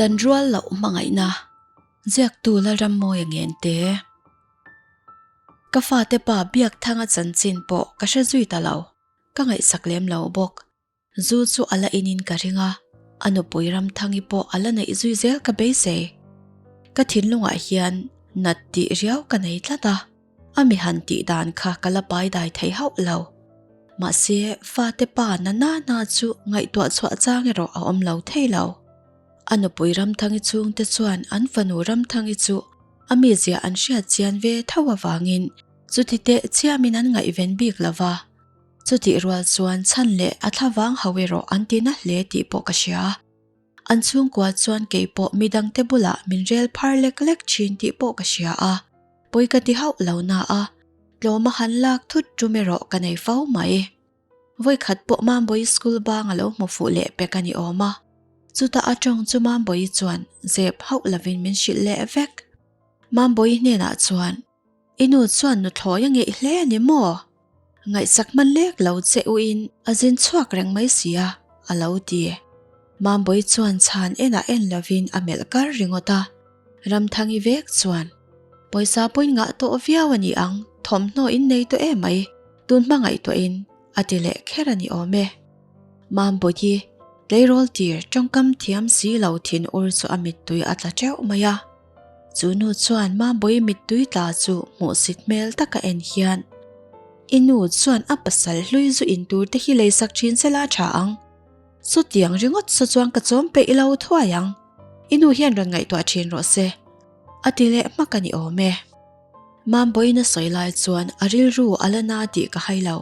Dan rual loh hmangaihna ziaktu Lalrammawia Ngente. Ka fate pa Biakthanga chanchin pawh ka hre zui ta lo, ka ngaihsak lem lo bawk. Zu chu a la inin ka ring a, a nupui Ramthangi pawh a la neih zui zel ka beisei. Ka thinlungah hian nat tih riau ka nei tlat a. A mi han tih dan kha ka la pai dai thei hauh lo. Mahse, fate pa na na na chu ngaihtuah chhuah chang erawh a awm lo thei lo. A nupui Ramthangi chhungte chuan an fanu Ramthangi chu a mizia an hriat chian ve tho avangin chuti teh chiamin an ngaihven bik lo va. Chutih rual chuan chhan leh a thlavang ho erawh an ti na hle tih pawh ka hria. An chhungkua chuan kei pawh midangte bulah min rel phar lek lek thin tih pawh ka hria a, pawi ka ti hauh lo na a, tlawma han lak thut tum erawh ka nei fo mai. Vawikhat pawh Mambawi school bang a lo hmu fuh leh pek a ni awm a, chutah a tawng chu Mambawi chuan zep hauh lovin min hrilh leh vek. Mambawi hnenah chuan I nu chuan nuthlawi a ngeih hle a ni maw? Ngaihsak hman lek lo che u in a zin chhuak reng mai si a, a lo ti. Mambawi chuan chhan enah en lovin a melh kar ringawt a. Ramthangi vek chuan, Pawisa pawhin ngah tawh viau a ni ang, thawmhnaw in nei tawh em mai, tun hma ngaihtuahin, a ti leh kher a ni awm e. Mambawi, tleirawl tir tawngkam thiam si lo thin ur chu a mittui a tla teuh mai a. Chu nu chuan Mambawi mittui tla chu hmuhsit hmel taka en hian, I nu chuan a pasal hlui zu in tur te hi leisak thin se la tha ang. Chutiang ringawt saw chuan ka chawm peih lo thuai ang. I nu hian rawn ngaihtuah thin rawh se. A ti leh hmak a ni awm e. Mambawiin a sawi lai chuan a rilru a la na tih ka hai lo.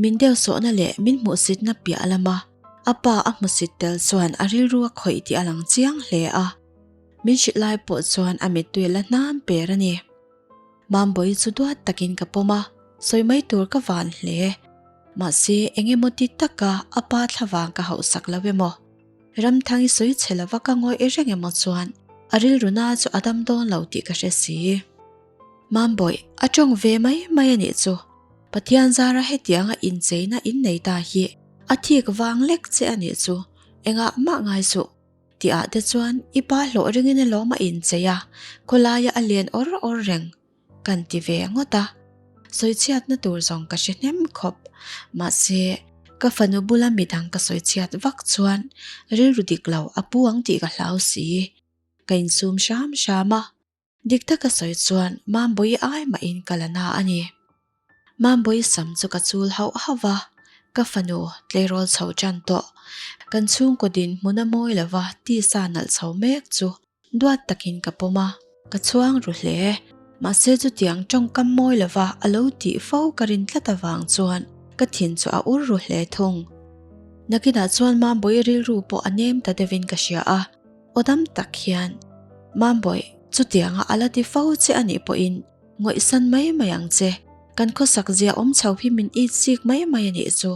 Min deuhsawhna leh min hmuhsitna piah lama a pa a hmusit tel chuan a rilru a khawih tih a lang chiang hle a. Min hrilh lai pawh chuan a mittui la hnam per a ni. Mambawi chu duat takin ka pawm a, sawi mai tur ka van hle. Mahse, eng emaw ti taka a pa thlavang ka hauhsak lo emaw, Ramthangi sawi chhe lova ka ngawih reng emaw chuan a rilru na chu a dam dawn lo tih ka hre si. Mambawi, a tawng ve mai mai a nih chu. Pathian zara hetianga incheina innei ta hi a thik vang lek che a nih chu, engah mah ngai suh. Tihah te chuan i pa hlawh ringin alawm a inchei a, khawlaia a len awr awr reng kan ti ve ngawt a. Sawichhiatna tur zawng ka hre hnem khawp. Mahse, ka fanu bula midang ka sawichhiat vak chuan rilru dik lo a pu ang tih ka hlau si. Ka insum hram hram a. Dik taka sawi chuan Mambawi ai mahin ka la na a ni. Mambawi sam chu ka chul hauh hauh va, ka fanu tleirawl chho tan tawh. Kan chhungkaw din hmun a mawi lova tisa nalh chho mek chu duat takin ka pawm a, ka chhuang ru hle. Mahse chutiang tawngkam mawi lova a lo tih fo ka rin tlat avang chuan ka thin chu a ur ru hle thung. Nakinah chuan Mambawi rilru pawh a nem ta deuhin ka hria a. Aw dam tak hian, Mambawi, chutianga a la ti fo che a nih pawhin ngawihsan mai mai ang che. Kan khawsak zia awm chho hi min it sik mai mai a nih chu.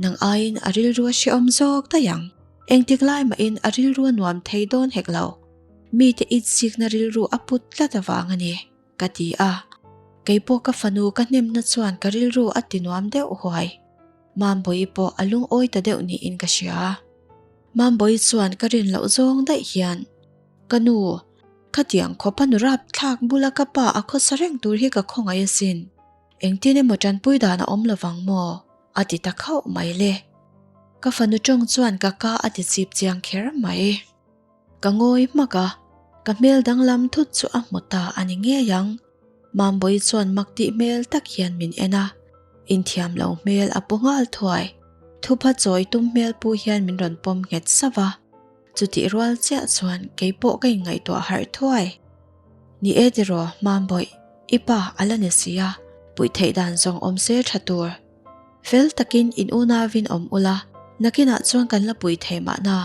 Nang aiin a rilru a hrehawm zawk daih ang. Engtik lai mahin a rilru a nuam thei dawn hek lo. Mite it sikna rilru a put tlat avang a ni, ka ti a. Keipawh ka fanu ka hnemna chuan ka rilru a ti nuam deuh huai. Mambawi pawh a lungawi ta deuh niin ka hria. Mambawi chuan ka rin loh zawng daih hian, Ka nu, khatiang khawpa nu rapthlak bula ka pa a khawsa reng tur hi ka khawngaih asin. Engtin emaw tanpui dan a awm lovang maw? a ti ta khauh mai le. Ka fanu tawng chuan ka ka a ti chip chiang kher mai. Ka ngawi hmak a, ka hmel danglam thut chu a hmu ta a ni ngei ang. Mambawi chuan mak tih hmel tak hian min en a, inthiam lo hmel a pu nghal thuai. Thupha chawi tum hmel pu hian min rawn pawm nghet sauh a, chutih rual chiah chuan kei pawh ka inngaihtuah harh thuai. Ni e tiraw Mambawi, i pa a la ni si a, puih theih dan zawng awm se tha tur. Fel takin in unauin awm ula, nakinah chuan kan la puih thei mahna.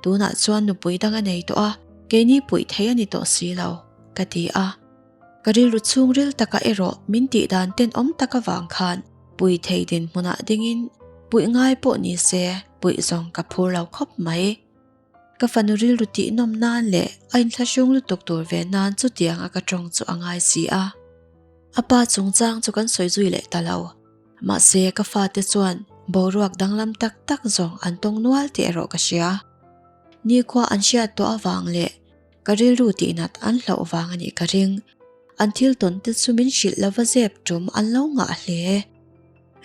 Tunah chuan nupui dang a nei tawh a, keini puih thei a ni tawh si lo, ka ti a. Ka rilru chhungril taka erawh min tih dan tenawm tak avang khan pui thei dinhmunah dingin puih ngai pawh ni se puih zawng ka phur lo khawp mai. Ka fanu rilru tih nawm nan leh a inthlahrung lutuk tur ve nan chutiang a ka tawng chu a ngai si a. A pa chungchang chu kan sawi zui leh ta lo. Mahse ka fate chuan boruak danglam tak tak zawng an tawng nual tih erawh ka hria. Nikhua an hriat tawh avang leh ka rilru tihnat an hlauh vang a nih ka ring. An thil tawn te chu min hrilh lova zep tum an lo ngah hle.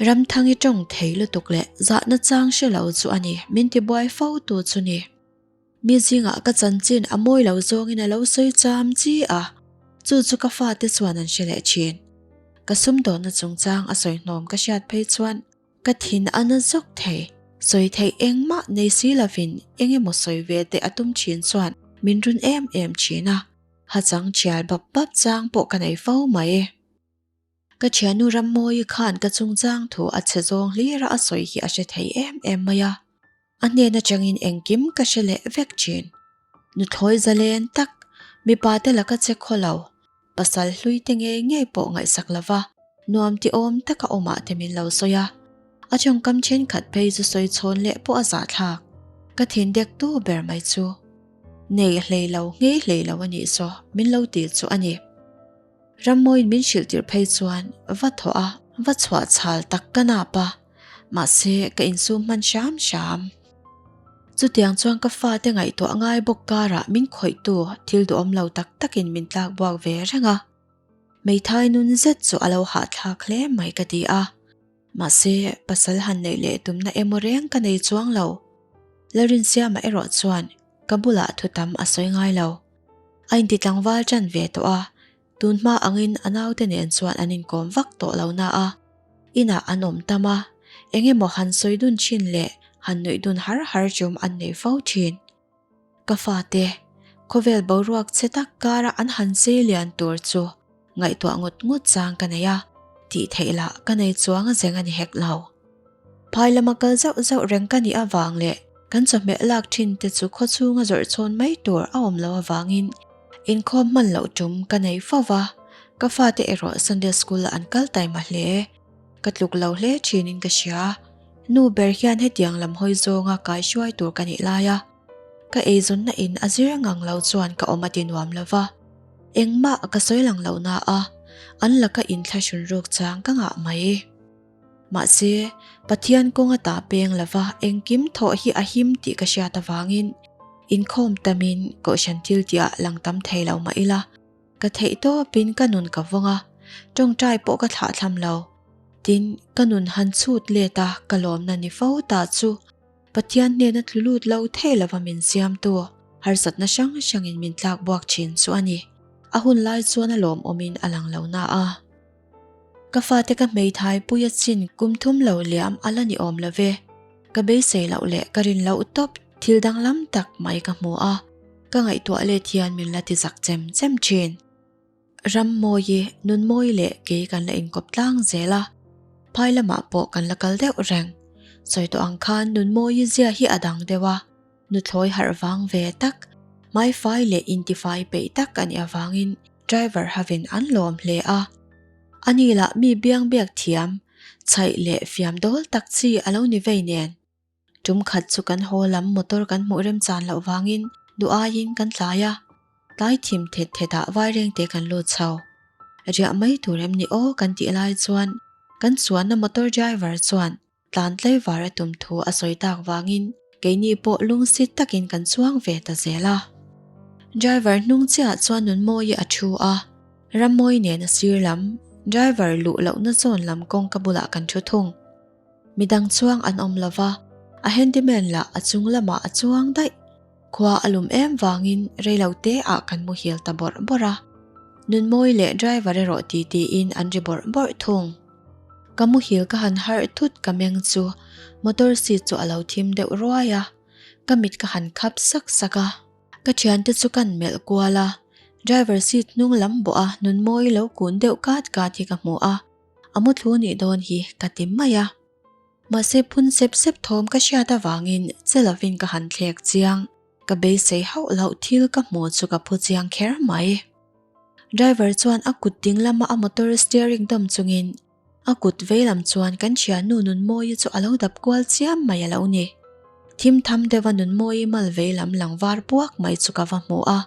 Ramthangi tawng thei lutuk leh zahna chang hre lo chu a ni, min tibuai fo tu chu ni. Mi zingah ka chanchin a mawi lo zawngin a lo sawi cham chi a, chu chu ka fate chuan an hre leh thin. Ka sumdawnna chungchang a sawi hnawm ka hriat phei chuan ka thin a na zawk thei. Sawi theih engmah nei si lovin eng emaw sawi ve teh a tum thin chuan min run em em thin a, hachang thial bap bap chang pawh ka nei fo mai. Ka thiannu Rammawii khan ka chungchang thu a chhe zawng hlir a a sawi hi a hre thei em em mai a. A hnen atangin engkim ka hre leh vek thin. Nuthlawi zalen tak, mipa te laka che khaw lo, pasal hlui te ngei ngei pawh ngaihsak lova nuam ti awm taka awmah te min lo sawi a. A tawngkam thenkhat phei chu sawi chhawn leh pawh a zahthlak. Ka thin dek tu ber mai chu. Nei hlei lo, nghei hlei lo a nih saw min lo tih chu a ni. Rammawiin min hrilh tirh phei chuan va thawh a, va chhuah chhal tak ka nap a, mahse ka insum hman hram hram. Chutiang chuan ka fate ngaihtuah ngai bawk karah min khawihtu thil duhawm lo tak takin min tlak buak ve reng a. Hmeithai nun zet chu a lo hahthlak hle mai ka ti a. Mahse pasal han neih leh tumna emaw reng ka nei chuang lo. Lalrinsiama erawh chuan ka bulah thu tam a sawi ngai lo. A inti tlangval ṭan ve tawh a, tun hma angin a naute nen chuan an inkawm vak tawh lo na a, inah an awm tam a, eng emaw han sawi dun ṭhin leh han nuih dun har har chum an nei fo ṭhin. Ka fate, khawvel boruak che tak kara an han chei lian tur chu ngaihtuah ngawt ngawt chang ka nei a, tih theih lah ka nei chuang a zeng a ni hek lo. Phai lama kal zauh zauh reng ka nih avang leh kan chawhmeh lak thin te chu khawchhunga zawrh chhawn mai tur a awm loh avangin inkhawm hman loh tum ka nei fo va, ka fate erawh Sunday school ah an kal taima hle. Ka tluk lo hle thinin ka hria. Nu ber hian hetiang lam hawi zawnga kaihruai tur ka nih lai a, ka eizawnna in a zir ngang lo chuan ka awm a ti nuam lo va. Engmah ka sawi lang lo na a, an laka inthlahrun ruk chang ka ngah mai. Mahse, Pathian kawng a tah peng lova engkim thawh hi a him tih ka hriat avangin inkhawm tamin kohhran thil tihah lang tam thei lo mah ila, ka theih tawpin ka nun ka vawng a, tawngtai pawh ka thlahthlam lo. Tin, ka nun han chhut let a, ka lawmna ni fo ta chu Pathian hnena tlu lut lo thei lova min siamtu harsatna hrang hrangin min tlak buak thin chu a ni. A hun lai chuan a lawmawmin a lang lo na a. Ka fate ka hmeithai pui a chin kum thum lo liam a la ni awm lo ve. Ka beisei loh leh ka rin loh tawp thil danglam tak mai ka hmu a, ka ngaihtuah let hian min la ti zak chem chem thin. Rammawi, Nunmawi leh kei kan la inkawp tlang zel a, phai lamah pawh kan la kal deuh reng. Sawi tawh ang khan Nunmawi zia hi a dang deuh a, nuthlawi harh vang ve tak, hmaifai leh intifai peih tak a nih avangin driver hovin an lawm hle a. Ani lah mi biang biak thiam, chhaih leh fiam dawl tak chi a lo ni vei nen. Tum khat chu kan haw lam motor kan hmuh remchan loh vangin duh aiin kan tlai a, tlai thim thet thetah vairengte kan lut chho. Riah mai tur em ni aw kan tih lai chuan kan chuanna motor driver chuan tlan tlaivar a tum thu a sawi tak vangin keini pawh lungsit takin kan chuang ve ta zel a. Driver hnung chiah chuan Nunmawi a thu a, Rammawi nen a sir lam, driver luh lohna zawn lam kawngka bulah kan thu thung. Midang chuang an awm lo va, a handyman lah a chung lamah a chuang daih. Khua a lum em vangin reilo te ah kan muhil ta bawrh bawrh a. Nunmawi leh driver erawh ti tiin an ri bawrh bawrh thung. Ka muhil ka han harh thut ka meng chu motor seat chu a lo thim deuh ruai a, ka mit ka han khap sak sak a. Ka thiante chu kan melh kual a, driver seat hnung lam bawh a Nunmawi lo kun deuh kat kat hi ka hmu a. A muthlu nih dawn hi ka ti mai a. Mahse phun sep sep thawm ka hriat avangin che lovin ka han thlek chiang. Ka beisei hauh loh thil ka hmu chu ka phu chiang kher mai. Driver chuan a kut ding lama a motor steering dawm chungin a kut vei lam chuan kan thiannu Nunmawii chu a lo dap kual chiam mai a lo ni. Thim tham deuha Nunmawii mal vei lam lang var puak mai chu ka va hmu a.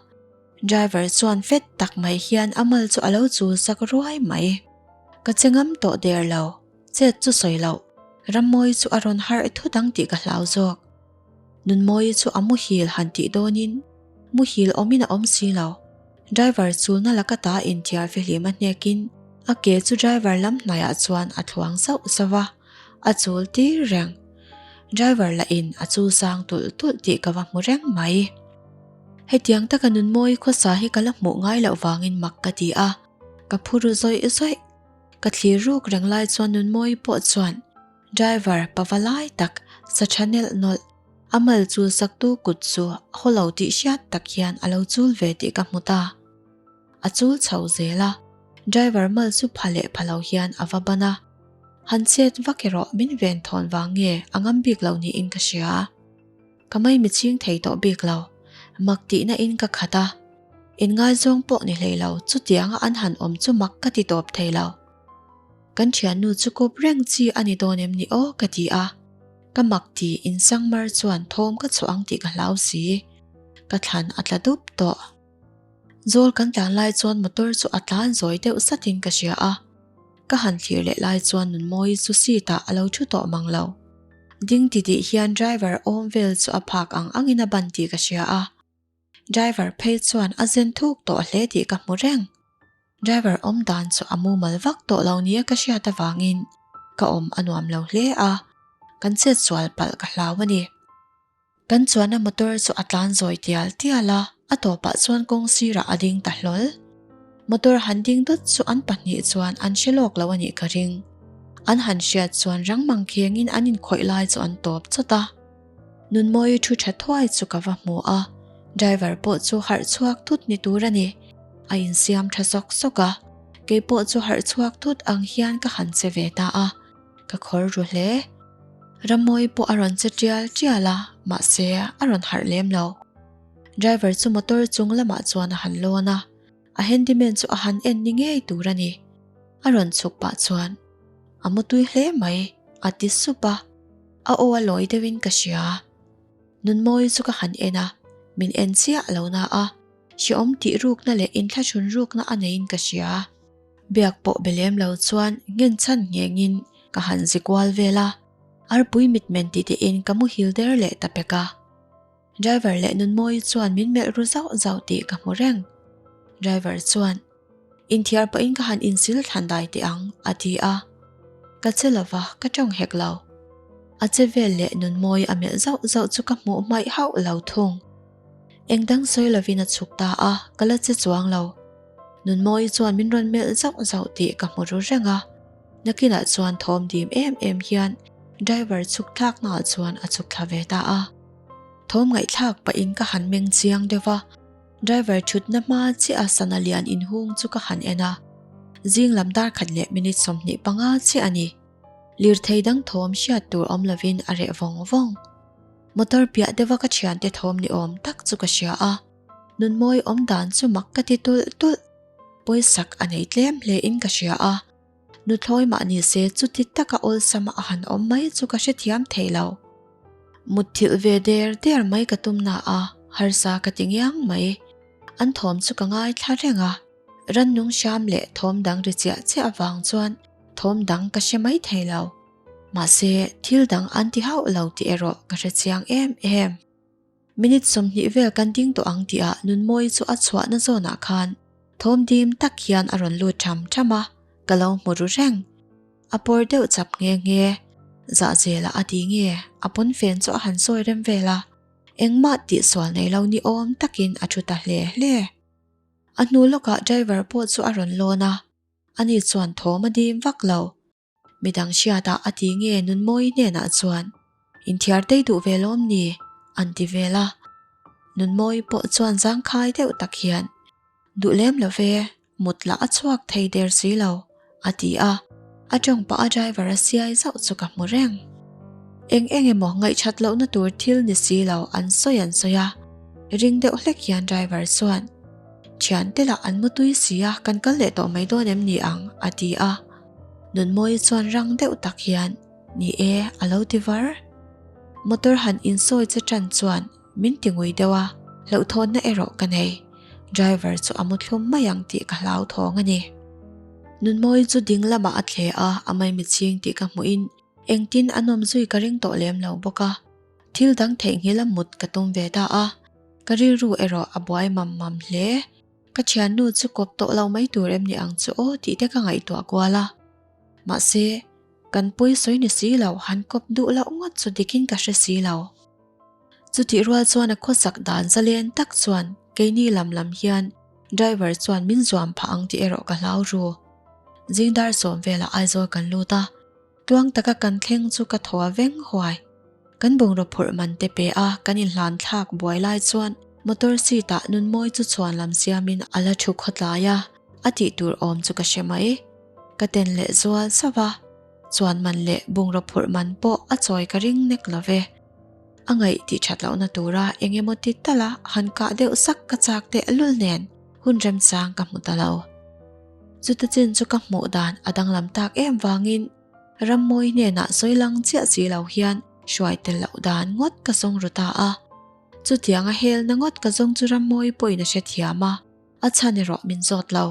Driver chuan fet tak mai hian a mal chu a lo chul sak ruai mai. Ka che ngam tawh der lo, chet chu sawi loh. Rammawi chu a rawn harh thut ang tih ka hlau zawk. Nunmawii chu a muhil han tih dawnin muhil awmin a awm si lo. Driver chulna laka ta inthiar fihlim a hnekin a ke chu driver lam hnaiah chuan a thluang zauh zauh a, a chul tir reng. Driver lah in a chul sang tulh tulh tih ka va hmu reng mai. Hetiang taka Nunmawii khawsa hi ka la hmuh ngai loh vangin mak ka ti a, ka phuru zawih zawih. Ka thlir ruk reng lai chuan Nunmawii pawh chuan Driver pava lai tak sa tha nelh nawlh a mal chul saktu kut chu haw lo tih hriat tak hian a lo chul ve tih ka hmu ta. A chul chho zel a, driver mal chu pha leh pha lo hian a va ban a. Han chet vak erawh min ven thawn vang nge a ngam bik lo niin ka hria. Ka maimi ching thei tawh bik lo, mak tihna in ka khat a. Inngaizawng pawh ni hlei lo, chutianga an han awm chu mak ka ti tawp thei lo. Kan thiannu chu kawp reng chi a ni dawn em ni aw ka ti a, ka mak ti in sangmar chuan thawm ka chhuah ang tih ka hlau si, ka thlan a tla dup tawh. Zawl kan tlan lai chuan motor chu a tlan zawi deuh satin ka hria a, ka han thlir leh lai chuan Nunmawii chu seat ah a lo thu tawh mang lo. Ding ti tih hian driver awm vel chu a phak ang angin a ban tih ka hria a. Driver phei chuan a zen thuk tawh hle tih ka hmu reng. Driver awm dan chu a mumal vak tawh lo nia ka hriat avangin ka awm a nuam lo hle a, kan chet sual palh ka hlau a ni. Kan chuanna motor chu a tlan zawi tial tial a, a tawpah chuan kawng sirah a ding ta hlawl. Motor han ding dawt chu an pahnih chuan an hre lawk lo a nih ka ring. An han hriat chuan rang mangkhengin an inkhawih lai chu an tawp chawt a. Nunmawii thu tha thuai chu ka va hmu a, driver pawh chu harh chhuak thut ni tur a ni. A insiam tha sawk sawk a, kei pawh chu harh chhuak thut ang hian ka han che ve ta a, ka khawr ru hle. Rammawii pawh a rawn che tial tial a, mahse a rawn harh lem lo. Driver chu motor chung lamah chuan a han lawn a, a handyman chu a han en ni ngei tur a ni. A rawn chhuk pah chuan, A mutui hle mai, a ti sup a. A aw a lawi deuhin ka hria. Nunmawi chu ka han en a, min en chiah lo na a, hrehawm tih rukna leh inthlahrun rukna a neiin ka hria. Biak pawh be lem lo chuan ngen chhan nghengin ka han zi kual vel a, arpui mitmen ti tein ka muhil der leh ta pek a. Driver leh Nunmawi chuan min melh ru zauh zauh tih ka hmu reng. Driver chuan, Inthiar pawhin ka han insil thlan dai teh ang, a ti a. Ka che lo va, ka tawng hek lo. A che vel leh Nunmawi a melh zauh zauh chu ka hmuh hmaih hauh lo thung. Eng dang sawi lovin a chhuk ta a, ka la che chuang lo. Nunmawi chuan min rawn melh zauh zauh tih ka hmu ru reng a. Nakinah chuan thawm dim em em hian driver chhuk thlaknaah chuan a chhuk thla ve ta a. Thawm ngaihthlak pahin ka han meng chiang deuh va, driver thutna hma chiah a sana lian inhung chu ka han en a. Zing lam dar khat leh minute 25 chiah a ni. Lirthei dang thawm hriat tur awm lovin a reh vawng vawng. Motor piah deuha ka thiante thawm ni awm tak chu ka hria a, nunmawi awm dan chu mak ka ti tulh tulh. Pawisak a nei tlem hle in ka hria a. Nuthlawi mah ni se chuti taka awlsama a han awm mai chu ka hrethiam thei lo. Mutthilh ve der der mai ka tum na a, harsa ka ti ngiang mai. An thawm chu ka ngaithla reng a, rannung hram leh thawm dang ri chiah chiah avang chuan thawm dang ka hre mai thei lo. Mahse, thil dang an ti hauh lo tih erawh ka hrechiang em em. Minute 20 vel kan ding tawh ang tihah Nunmawii chu a chhuahna zawnah khan thawm dim tak hian a rawn lut tham tham a, ka lo hmu ru reng. A pawr deuh chap nghe nghe. Zahzelah a ti nge, a pawnfen chu a han sawi rem vel a, engmah tihsual nei lo ni awm takin a thu ta hle hle. A hnu lawkah driver pawh chu a rawn lawn a, ani chuan thawm a dim vak lo. Midang hriatah a ti nge Nunmawii hnenah chuan, Inthiar tei duh ve lawm ni? an ti vel a. Nunmawii pawh chuan zangkhai deuh tak hian, Duh lem lo ve, mut lah a chhuak thei der si lo, a ti a. A tawng pah a driver a siai zauh chu ka hmu reng. Eng eng emaw ngaihthat lohna tur thil ni si lo an sawi an sawi a. Ring deuh hlek hian driver chuan, Thiante lah an mutui si a, kan kal leh tawh mai dawn em ni ang? a ti a. Nunmawii chuan rang deuh tak hian, Ni e, a lo ti var. Motor han insawi che tan chuan min ti ngui deuh a, hlauhthawnna erawh ka nei. Driver chu a muthlum mai ang tih ka hlauthawng a ni. Nunmawii chu ding lamah a thle a, a maimichhing tih ka hmuhin engtin a nawm zui ka ring tawh lem lo bawk a. Thil dang theihnghilh a mut ka tum ve ta a, ka rilru erawh a buai mam mam hle. Ka thiannu chu kawp tawh lo mai tur em ni ang chu aw tih te ka ngaihtuah kual a. Mahse, kan pawi sawi ni si lo han kawp duh loh ngawt chu dikin ka hre si lo. Chutih rual chuan a khawsak dan zalen tak chuan keini lam lam hian driver chuan min zuam phah ang tih erawh ka hlau ru. Zingdar sawm velah Aizawl kan lut a. Tluang taka kan thleng chu ka thaw a veng huai. Kan bungraw phurh man te pe a kan inhlan thlak buai lai chuan motor seat ah Nunmawi chu chhuan lam siamin a la thu khawtlai a, a tih tur awm chu ka hre mai. Ka ten leh zual sauh a, chuan man leh bungraw phurh man pawh a chawi ka ring nek lo ve. A ngaih tih that lohna tura eng emaw ti tala han kah deuh sak ka chak teh lul nen hun remchang ka hmu ta lo. Chuta chin chu ka hmuh dan a danglam tak em vangin Rammawi hnenah sawi lang chiah si lo hian hruai tel loh dan ngawt ka zawng ru ta a. Chutiang a helna ngawt ka zawng chu Rammawi pawhin a hrethiam a, a chhan erawh min zawt lo.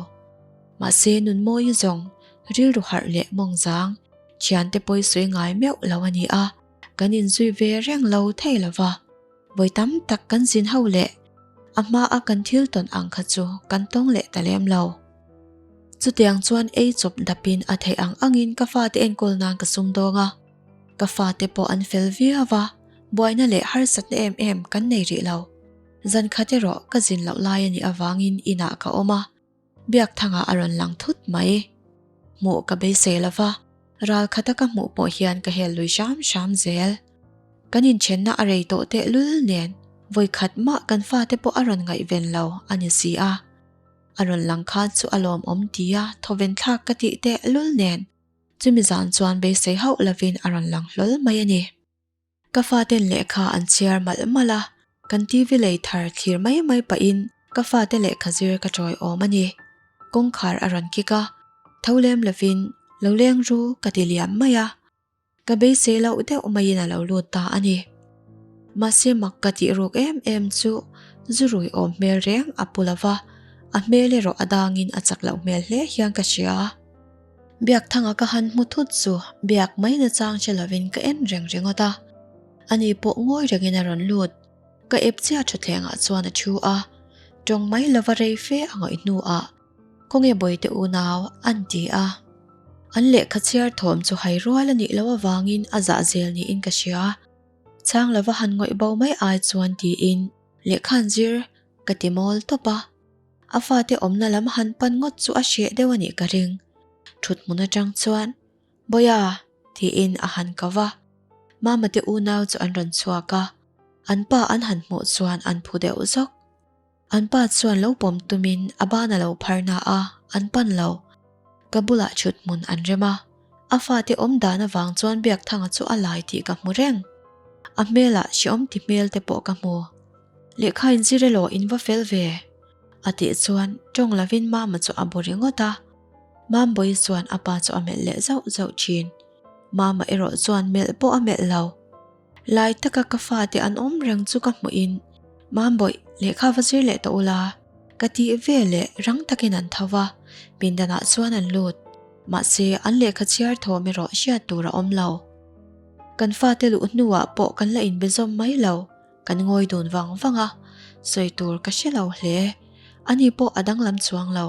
Mahse Nunmawi zawng rilru harh leh mawngzang thiante pawi sawi ngai meuh lo a ni a, kan inzui ve reng lo thei lo va. Vawi tam tak kan zin ho leh a hma a kan thil tawn ang kha chu kan tawng leh ta lem lo. Chutiang chuan ei chawp dapin a theih ang angin ka fate enkawl nan ka sum dawng a. Ka fate pawh an fel viau a, buaina leh harsatna em em kan nei rih lo. Zan khat erawh ka zin loh lai a nih avangin inah ka awm a. Biakthangah a rawn lang thut mai. Hmuh ka beisei lo va, ral khata ka hmuh pawh hian ka hel lui hram hram zel. Kan inthenna a rei tawh tehlul nen vawikhat mah kan fate pawh a rawn ngaihven lo a ni si a. A rawn lang khan chu a lawmawm tia thawven thlak ka tih tehlul nen chumi zan chuan beisei hauh lovin a rawn lang hlawl mai a ni. Ka faten lehkha an chhiar malh malh a, kan TV lei thar thlir mai mai pahin ka fate lehkha zir ka chawi awm a ni. Kawngkhar a rawn kik a, tho lem lovin lo leng ru ka ti liam mai a, ka beisei loh deuh maiin a lo lut ta a ni. Mahse mak ka tih ruk em em chu zu rui awm hmel reng a pu lova, a hmel erawh a dangin a chak loh hmel hle hian ka hria. Biakthanga ka han hmu thut chu biak mai na chang che lovin ka en reng ringawt a. Ani pawh ngawi rengin a rawn lut. Ka ep chiah thathlengah chuan a thu a. Tawng mai lova rei fe a ngawih hnuah Khawnge Bawihte unau an ti a. An lehkha chhiar thawm chu hai rual a nih loh avangin a zah zel niin ka hria. Chang lova han ngawih bo mai ai chuan tiin lehkha an zir ka ti mawl tawp a. A fate awmna lam han pan ngawt chu a hreh deuh a nih ka ring. Thut hmun atang chuan, Bawia! tiin a han ko va. Mama te unau chu an rawn chhuak a, an pa an han hmuh chuan an phu deuh zawk. An pa chuan lo pawm tumin a ban a lo phar na a, an pan lo. Ka bulah thut hmun an rem a, a fate awm dan avang chuan Biakthanga chu a lai tih ka hmu reng. A hmelah hreawm ti hmel te pawh ka hmu. Lehkha in zir elaw in va fel ve? A tih chuan tawng lovin Mama chu a bu ringawt a. Mambawi chuan a pa chu a melh leh zauh zauh thin. Mama erawh chuan melh pawh a melh lo. Lai taka ka fate an awm reng chu ka hmuhin Mambawi lehkha va zir leh tawh ula ka tih ve leh rang takin an tho va, pindanah chuan an lut. Mahse an lehkha chhiar thawm erawh hriat tur a awm lo. Kan fate luh hnuah pawh kan la inbe zawm mai lo. Kan ngawi dun vang vang a, sawi tur ka hre lo hle. Ani pawh a danglam chuang lo.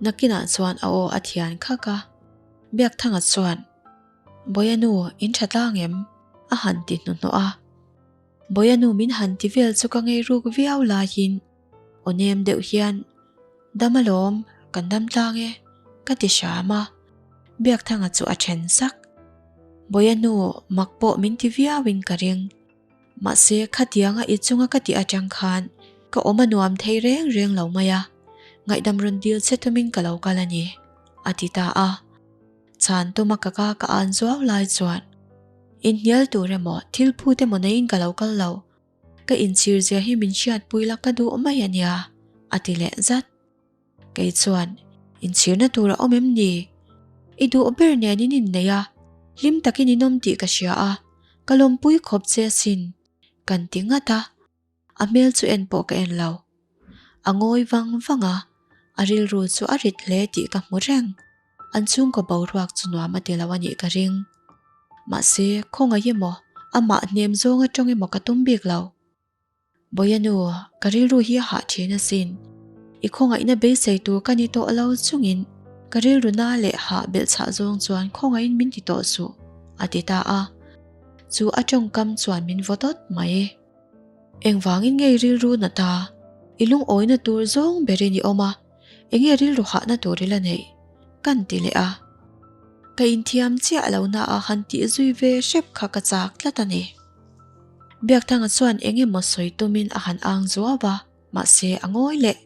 Nakinah chuan a aw a thian khak a. Biakthanga chuan, Bawia nu, in tha tlang em? a han ti hnuhnawh a. Bawia nu min han ti vel chu ka ngei ruk viau laiin aw nem deuh hian, Dam alawm, kan dam tlang e, ka ti hram a. Biakthanga chu a then sak. Bawia nu mak pawh min ti viauin ka ring. Mahse, khatianga i chunga ka tih atang khan ka awm a nuam thei reng reng lo mai a, ngaihdam rawn dil che tumin ka lo kal a ni, a ti ta a. Chhan tuma ka ka ka an zuau lai chuan, Inhnial tur emaw, thil phut emaw neiin ka lo kal lo, ka inchhir zia hi min hriatpui la ka duh mai a nia, a ti leh zat. Kei chuan, Inchhirna tur a awm em ni? I duh ber nen in innei a, hlim takin in awm tih ka hria a, ka lawmpui khawp che asin, kan ti ngat a. A hmel chu en pawh ka en lo. A ngawi vang vang a, a rilru chu a rit hle tih ka hmu reng. An chhungkaw boruak chu nuam a ti lo a nih ka ring. Mahse, khawngaih emaw? Amah hnem zawnga tawng emaw ka tum bik lo. Bawia nu, ka rilru hi a hah thin asin. I khawngaihna beisei tur ka ni tawh lo chungin ka rilru na leh hah belhchhah zawng chuan khawngaihin min ti tawh suh, a ti ta a. Chu a tawngkam chuan min vaw dawt mai. Engvangin nge i rilru na ta? I lungawina tur zawng berin i awm a, enge rilru hahna tur i la neih? Kan ti leh a. Ka inthiam chiah lo na a han tih zui ve hrep kha ka chak tlat a ni. Biakthanga chuan eng emaw sawi tumin a han ang zuau a, mahse a ngawi leh.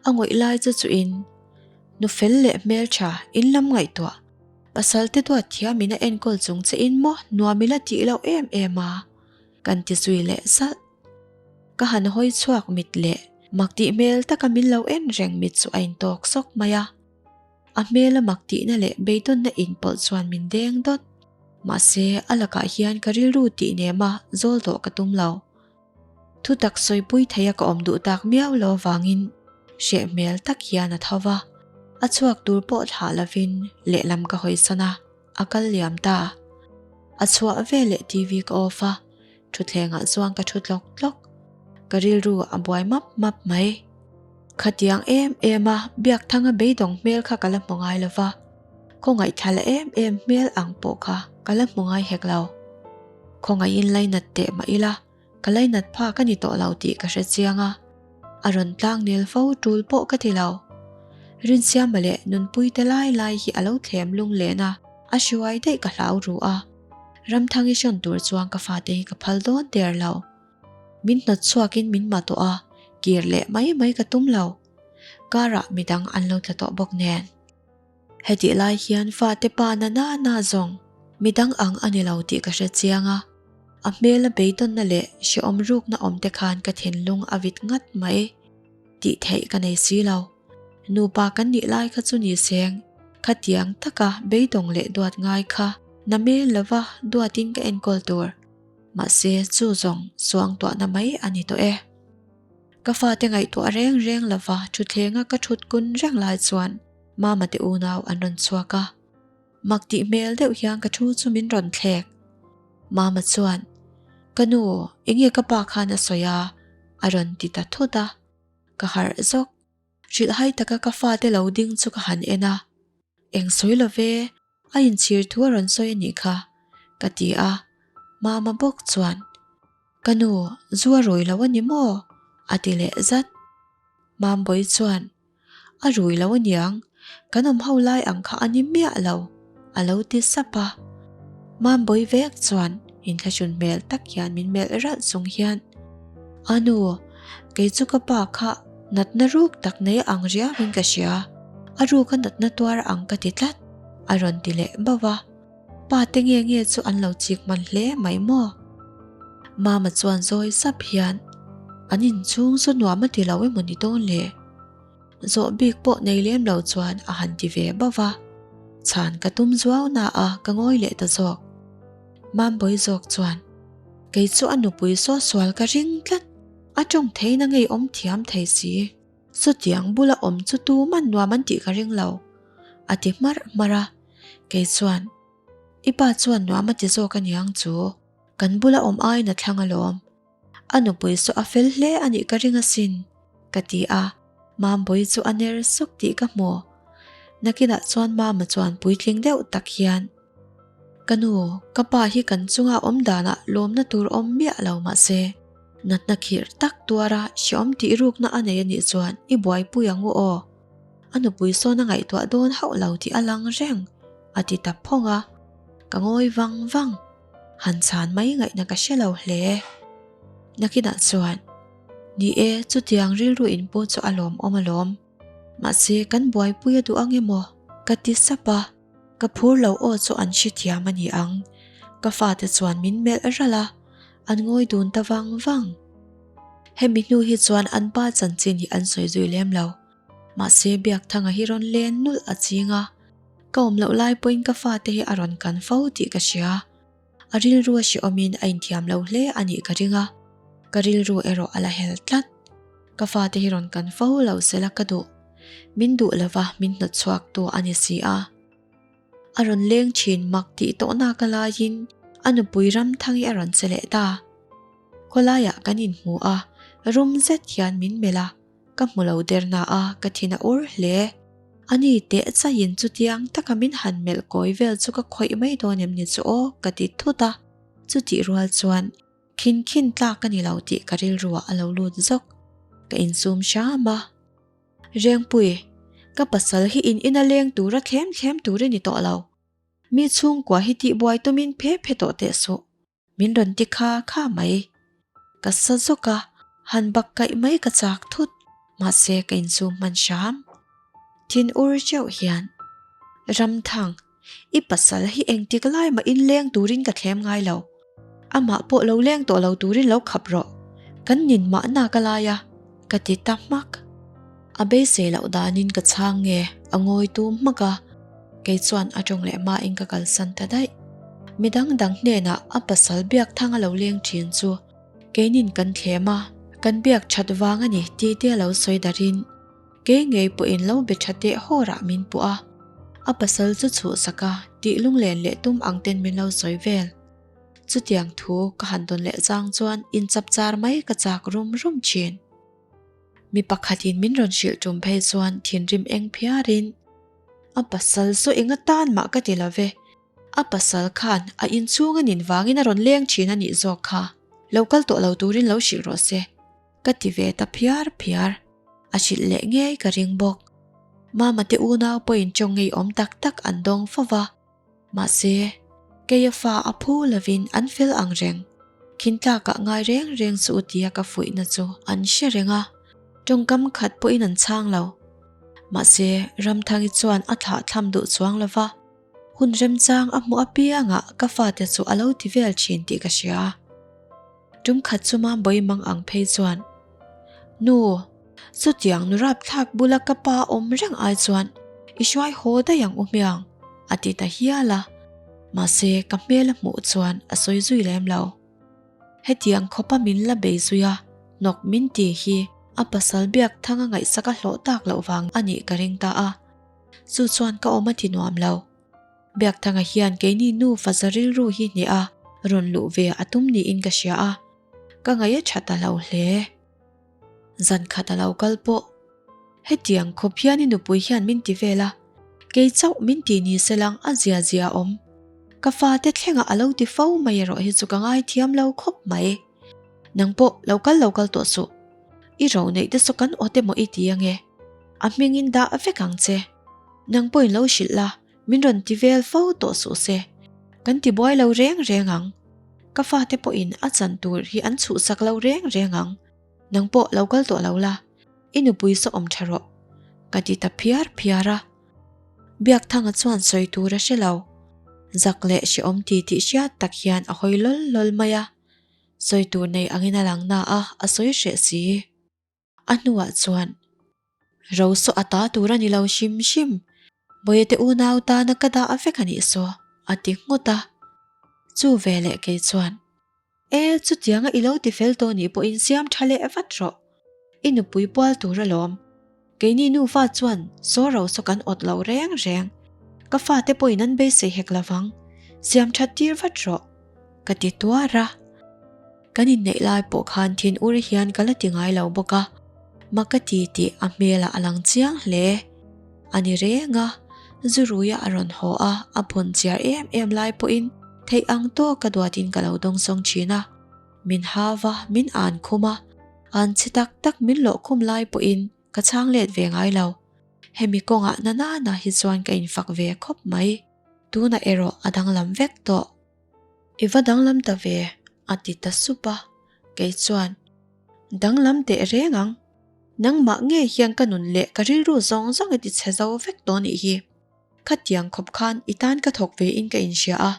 A ngawih lai chu chuin nu fel leh hmeltha in lam ngaihtuah pasal te duat thiamin a enkawl chung che in maw nuam ila tih loh em em a kan ti zui leh zalh. Ka han hawi chhuak mit leh mak tih hmel taka min lo en reng mit chu a intawk sawk mai a. A hmela mak tihna leh beidawnna inpawlh chuan min deng dawt. Mahse a lakah hian ka rilru tih nema zawl dawh ka tum lo. Thutak sawipui theia ka awm duh tak miau lo avangin hreh hmel tak hian a tho va, a chhuak tur pawh thlah lovin lehlam ka hawisan a, a kal liam ta. A chhuah veleh TV ka off a, thutthlengah chuan ka thu tlawk tlawk. Ka rilru a buai map map mai. Khatiang em em a Biakthanga beidawng hmel kha ka la hmu ngai lo va, khawngaih thla la em em hmel ang pawh kha ka la hmu ngai hek lo. Khawngaihin lainat teh mah ila, ka lainat phak a ni tawh lo tih ka hre chiang a, a rawn tlang nel fo tul pawh ka ti lo. Rinsiama leh Nunpuite lai lai hi a lo thlem lunglen a, a hruai daih ka hlau ru a. Ramthangi hrawn tur chuan ka fate hi ka phal dawn der lo. Min hnawt chhuakin min ma tawh a, kir leh mai mai ka tum lo. Karah midang an lo tla tawh bawk nen. Hetih lai hian fate pa na na na zawng midang ang a ni lo tih ka hre chiang a, a hmela beidawnna leh hrehawm rukna awm te khan ka thinlung a vit ngat mai tih theih ka nei si lo. Nupa kan nih lai kha chu ni seng, khatiang taka beidawng leh duat ngai kha na mel lova duatin ka enkawl tur. Mahse chu zawng suangtuahna mai a ni tawh e. Ka fate ngaihtuah reng reng lova thutthlenga ka thut kun reng lai chuan Mama te unau an rawn chhuak a. Mak tih hmel deuh hian ka thu chu min rawn thlek. Mama chuan, Ka nu, enge ka pa khan a sawi a? a rawn ti ta thut a. Ka harh zawk. Hrilhhai taka ka fate lo ding chu ka han en a. Eng sawi lo ve, a inchhir thu a rawn sawi a nih kha, ka ti a. Mama bawk chuan, Ka nu, zu a rui lo a ni maw? a ti leh zat. Mambawi chuan, A rui lo aniang, kan awm ho lai ang kha a ni miah lo, a lo ti sap a. Mambawi vek chuan inthlahrun hmel tak hian min melh ralh chung hian, A nu, kei chu ka pa kha natna ruk tak nei ang riauin ka hria, a ruka natna tuar ang ka ti tlat, a rawn ti leh bauh a. Pa te nge nge chu an lo chik hman hle mai maw? Mama chuan zawi sap hian, An inchhung chu nuam a ti lo emaw ni dawn le? Zawh bik pawh nei lem lo chuan a han ti ve bauh va. Chhan ka tum zuau na a ka ngawi leh ta zawk. Mambawi zawk chuan, Kei chu a nupui saw sual ka ring tlat, a tawng theihna ngeiawm thiam thei si. Chutiang bula awm chu tuman nuam an tih ka ring lo, a ti hmarh hmarh a. Kei chuan, I pa chuan nuam a ti zawk aniang chu, kan bula awm aiin a thlang alawm. A nupui saw a fel hle a nih ka ring asin, ka ti a. Mambawi chu a ner sawk tih ka hmu. Nakinah chuan Mama chuan puitling deuh tak hian, Ka nu, ka pa hi kan chunga awm danah lawmna tur awm miah lo mahse, natna khirh tak tuara hreawm tih rukna a nei anih chuan i buaipui ang u aw. A nupui sawn a ngaihtuah dawn hauh lo tih a lang reng, a ti ta phawng a. Ka ngawi vang vang. Han chhan mai ngaihna ka hre lo hle. Nakinah chuan, Ni e, chutiang rilru inpu chu a lawmawm alawm. Mahse, kan buaipui a duh ang emaw? Ka ti sap a. Ka phur lo aw chu an hrethiam a ni ang. Ka fate chuan min melh ralh a, an ngawi dun ta vang vang. Hemi hnu hi chuan an pa chanchin hi an sawi zui lem lo. Mahse Biakthanga hi rawn len nulh a ching a, ka awm loh lai pawhin ka fate hi a rawn kan fo tih ka hria. A rilru a hrehawmin a inthiam lo hle a nih ka ring a, ka rilru erawh a la hel tlat. Ka fate hi rawn kan fo lo sela ka duh. Min duh lova min hnawt chhuak tu a ni si a. A rawn leng thin mak tih tawh nak a laiin. A nupui Ramthangi a rawn che leh ta. Khawlaiah kan inhmu a, rum zet hian min melh a, ka hmu lo der na a, ka thin a ur hle. Ani teh chaiin chutiang taka min han melh kawi vel chu ka khawih mai dawn em ni chu aw ka ti thut a, chutih rual chuan khin khin tlak ka ni lo tih ka rilruah a lo lut zawk. Ka insum hram a. Rengpui, ka pasal hi in ina leng tura thlem thlem tur i ni tawh lo. Mi chhungkua hi tihbuai tumin phe phe tawh teh suh. Min rawn ti kha kha mai. Ka sa zawk a, han bak kaih mai ka chak thut, mahse ka insum hman hram. Thin ur teuh hian, Ramthang, i pasal hi engtik lai mah inleng turin ka thlem ngai lo. Amah pawh lo leng tawh lo turin lo khap rawh. Kan nin mahna ka lai a, ka ti ta hmak. A beisei loh danin ka chhang nge a ngawi tum hmak a, kei chuan a tawng leh hmain ka kalsan ta daih. Mi dang dang hnenah a pasal biak thang a lo leng thin chu keinin kan thlem a, kan biak that vang a ni tih te a lo sawi darin kei ngei pawhin lo be tha teh hawrah min puh a, a pasal chu chhuhsak a tih lunglen leh tum ang ten min lo sawi vel. Chutiang thu ka han dawn leh chang chuan inchapchar mai ka chak rum rum thin. Mi pakhatin min rawn hrilh tum phei chuan thinrim eng phiarin, A pasal chu eng atan mah ka ti lo ve, a pasal khan a inchhung a nin vangin a rawn leng thin a nih zawk kha, lo kal tawh lo turin lo hrilh rawh se, ka ti ve ta phiar phiar. A hrilh leh ngei ka ring bawk. Mama te unau pawhin tawng ngeiawm tak tak an dawng fo va. Mahse, keia fa a phu lovin an fel ang reng. Khintlakah ngai reng reng chu u tia ka fuihna chu an hre reng a, tawngkam khat pawhin an chhang lo. Mahse, Ramthangi chuan a thlah thlam duh chuang lo va, hun remchang a hmuh apiangah ka fate chu a lo ti vel thin tih ka hria. Tum khat chu Mambawi mang ang phei chuan, Nu, chutiang nu rapthlak bula ka pa awm reng ai chuan i hruai haw daih ang u hmiang, a ti ta hial a. Mahse, ka hmel a hmuh chuan a sawi zui lem lo. Hetiang khawpa min la bei zui a, hnawk min ti hi a pasal biak thang a ngaihsak a hlawh tak loh vang a nih ka ring ta a. Chu chuan ka awm a ti nuam lo. Biakthanga hian keini nufa za rilru hi hneh a rawn luh ve a tum niin ka hria a, ka ngaih a tha ta lo hle. Zan khat a lo kal pawh. Hetiang khawp hian i nupui hian min ti vel a, kei chauh min ti ni se lang a zia zia awm. Ka fate thlengah a lo ti fo mai erawh hi chu ka ngaithiam lo khawp mai. Nang pawh lo kal lo kal tawh suh. I ro neih te saw kan awt emaw i ti ange. A hmingin dah vek ang che. Nang pawhin lo hrilh la, min rawn ti vel fo tawh suh se. Kan ti buai lo reng reng ang. Ka fate pawhin a chan tur hi an chhuhsak lo reng reng ang. Nang pawh lo kal tawh lo la, i nupui saw awm tha rawh. Ka ti ta phiar phiar a. Biakthanga chuan sawi tur a hre lo. Zak leh hrehawm ti tih hriat tak hian a hawi lawl lawl mai a. Sawi tur nei angin a lang na a, a sawi hreh si. A hnuah chuan, Ro saw a ta tur a ni lo hrim hrim, Bawihte unau tana ka dah vek a nih saw, a ti nghut a. Chu veleh kei chuan, E, chutianga i lo ti fel tawh nih pawhin siam tha leh vat rawh. I nupui pual tur alawm. Keini nufa chuan saw ro saw kan awt lo reng reng. Ka fate pawhin an beisei hek lovang. Siam that tir vat rawh, ka ti tuar a. Kan inneih lai pawh khan thin ur hian ka la ti ngai lo bawk a, mak ka ti tih a hmelah a lang chiang hle. A ni reng a, zu ruia a rawn haw a, a phawn chiar em em lai pawhin theih ang tawk ka duatin ka lo dawngsawng thin a. Min hau a, min an khum a, an chhe tak tak min lawh khum lai pawhin ka chhang let ve ngai lo. Hemi kawngah na nana hi chuan ka infak ve khawp mai. Tunah erawh a danglam vek tawh. I va danglam ta ve, a ti ta sup a. Kei chuan, Danglam teh reng ang. Nangmah ngei hian ka nun leh ka rilru zawng zawng i ti chhe zo vek tawh nih hi. Khatiang khawp khan i tan ka thawk ve in ka inhria a,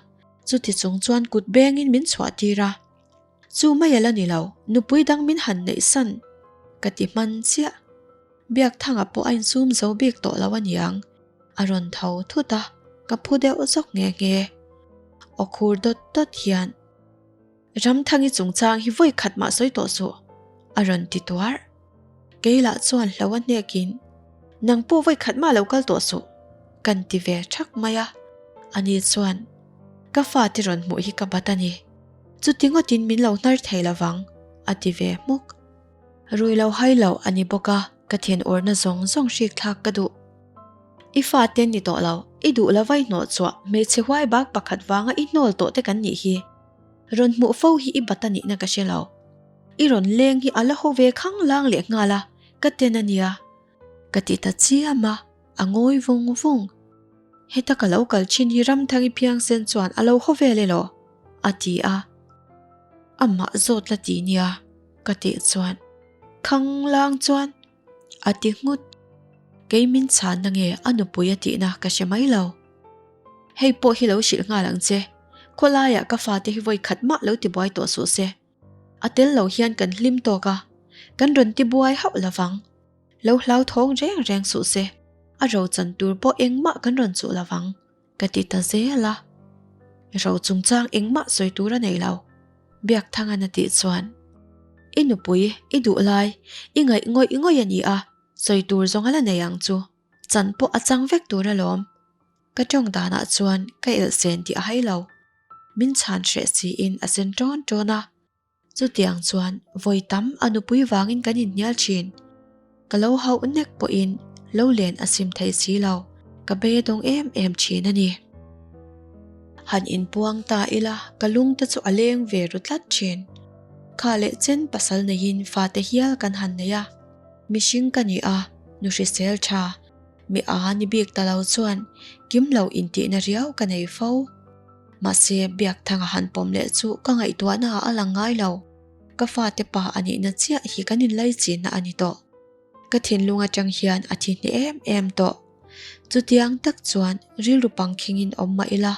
chuti chung chuan kut bengin min chhuah tir a. Chu mai a la ni lo, nupui dang min han neih san ka ti hman chiah. Biakthanga pawh a insum zo bik tawh lo aniang, a rawn tho thut a, ka phu deuh zawk nghe nghe. Aw khur dawt dawt hian, Ramthangi chungchang hi vawi khat mah sawi tawh suh, a rawn ti tuar. Kei lah chuan hlo a hnekin, Nang pawh vawi khat mah lo kal tawh suh, kan ti ve thak mai a. Ani chuan. Ka fate rawn hmuh hi ka bat a ni. Chuti ngawtin min lo hnar thei lovang, a ti ve hmuk. Rui lo hai lo a ni bawk a, ka thinurna zawng zawng hrik thlak ka duh. I fate ni tawh lo, i duh lova i hnawh chhuah hmeichhe huai bak pakhat vanga i hnawl tawh te kan nih hi. Rawn hmuh fo hi i bat a nihna ka hre lo. I rawn leng hi a la haw ve khang lang leh nghal a, ka ten a nia. Ka ti ta chiam a, a ngawi vung vung. Heta ka lo kal thin hi Ramthangi phiangsen chuan a lo haw vel elaw? a ti a. Amah zawt la ti nia ka tih chuan khang lang chuan a ti nghut. Kei min chhanna nge a nupui a tihna ka hre mai lo. Hei pawh hi lo hrilh nghal ang che, khawlaiah ka fate hi vawi khat mah lo tibuai tawh suh se. A tel lo hian kan hlim tawk a, kan rawn tibuai hauh lovang. Lo hlauthawng reng reng suh se, a ro chan tur pawh engmah kan rawn chuh lovang, ka ti ta zel a. Ro chungchang engmah sawi tur a nei lo, Biakthangan a tih chuan, I nupui, i duh lai, i ngaih ngawih ngawih a ni a, sawi tur zawng a la nei ang chu, chan pawh a chang vek tur alawm. Ka tawng danah chuan ka elhsen tih a hai lo. Min chhan hreh siin a sen ṭawn ṭawn a. Chutiang chuan vawi tam a nupui vangin kan inhnial thin. Ka lo hauh nek pawhin lo len a sim thei si lo, ka beidawng em em thin a ni. Han inpuang ta ila ka lung te chu a leng ve ru tlat thin. Kha leh chen pasal neiin fate hial kan han nei a. Mihring ka ni a, nu hrisel tha, mi a ni bik ta lo chuan kim lo intihna riau ka nei fo. Mahse, Biakthanga han pawm leh chu ka ngaihtuahna ah a lang ngai lo. Ka fate pa a nihna chiah hi kan inlaichinna a ni tawh. Ka thinlung atang hian a thi hneh em em tawh. Chutiang tak chuan rilru pangkhingin awm mah ila,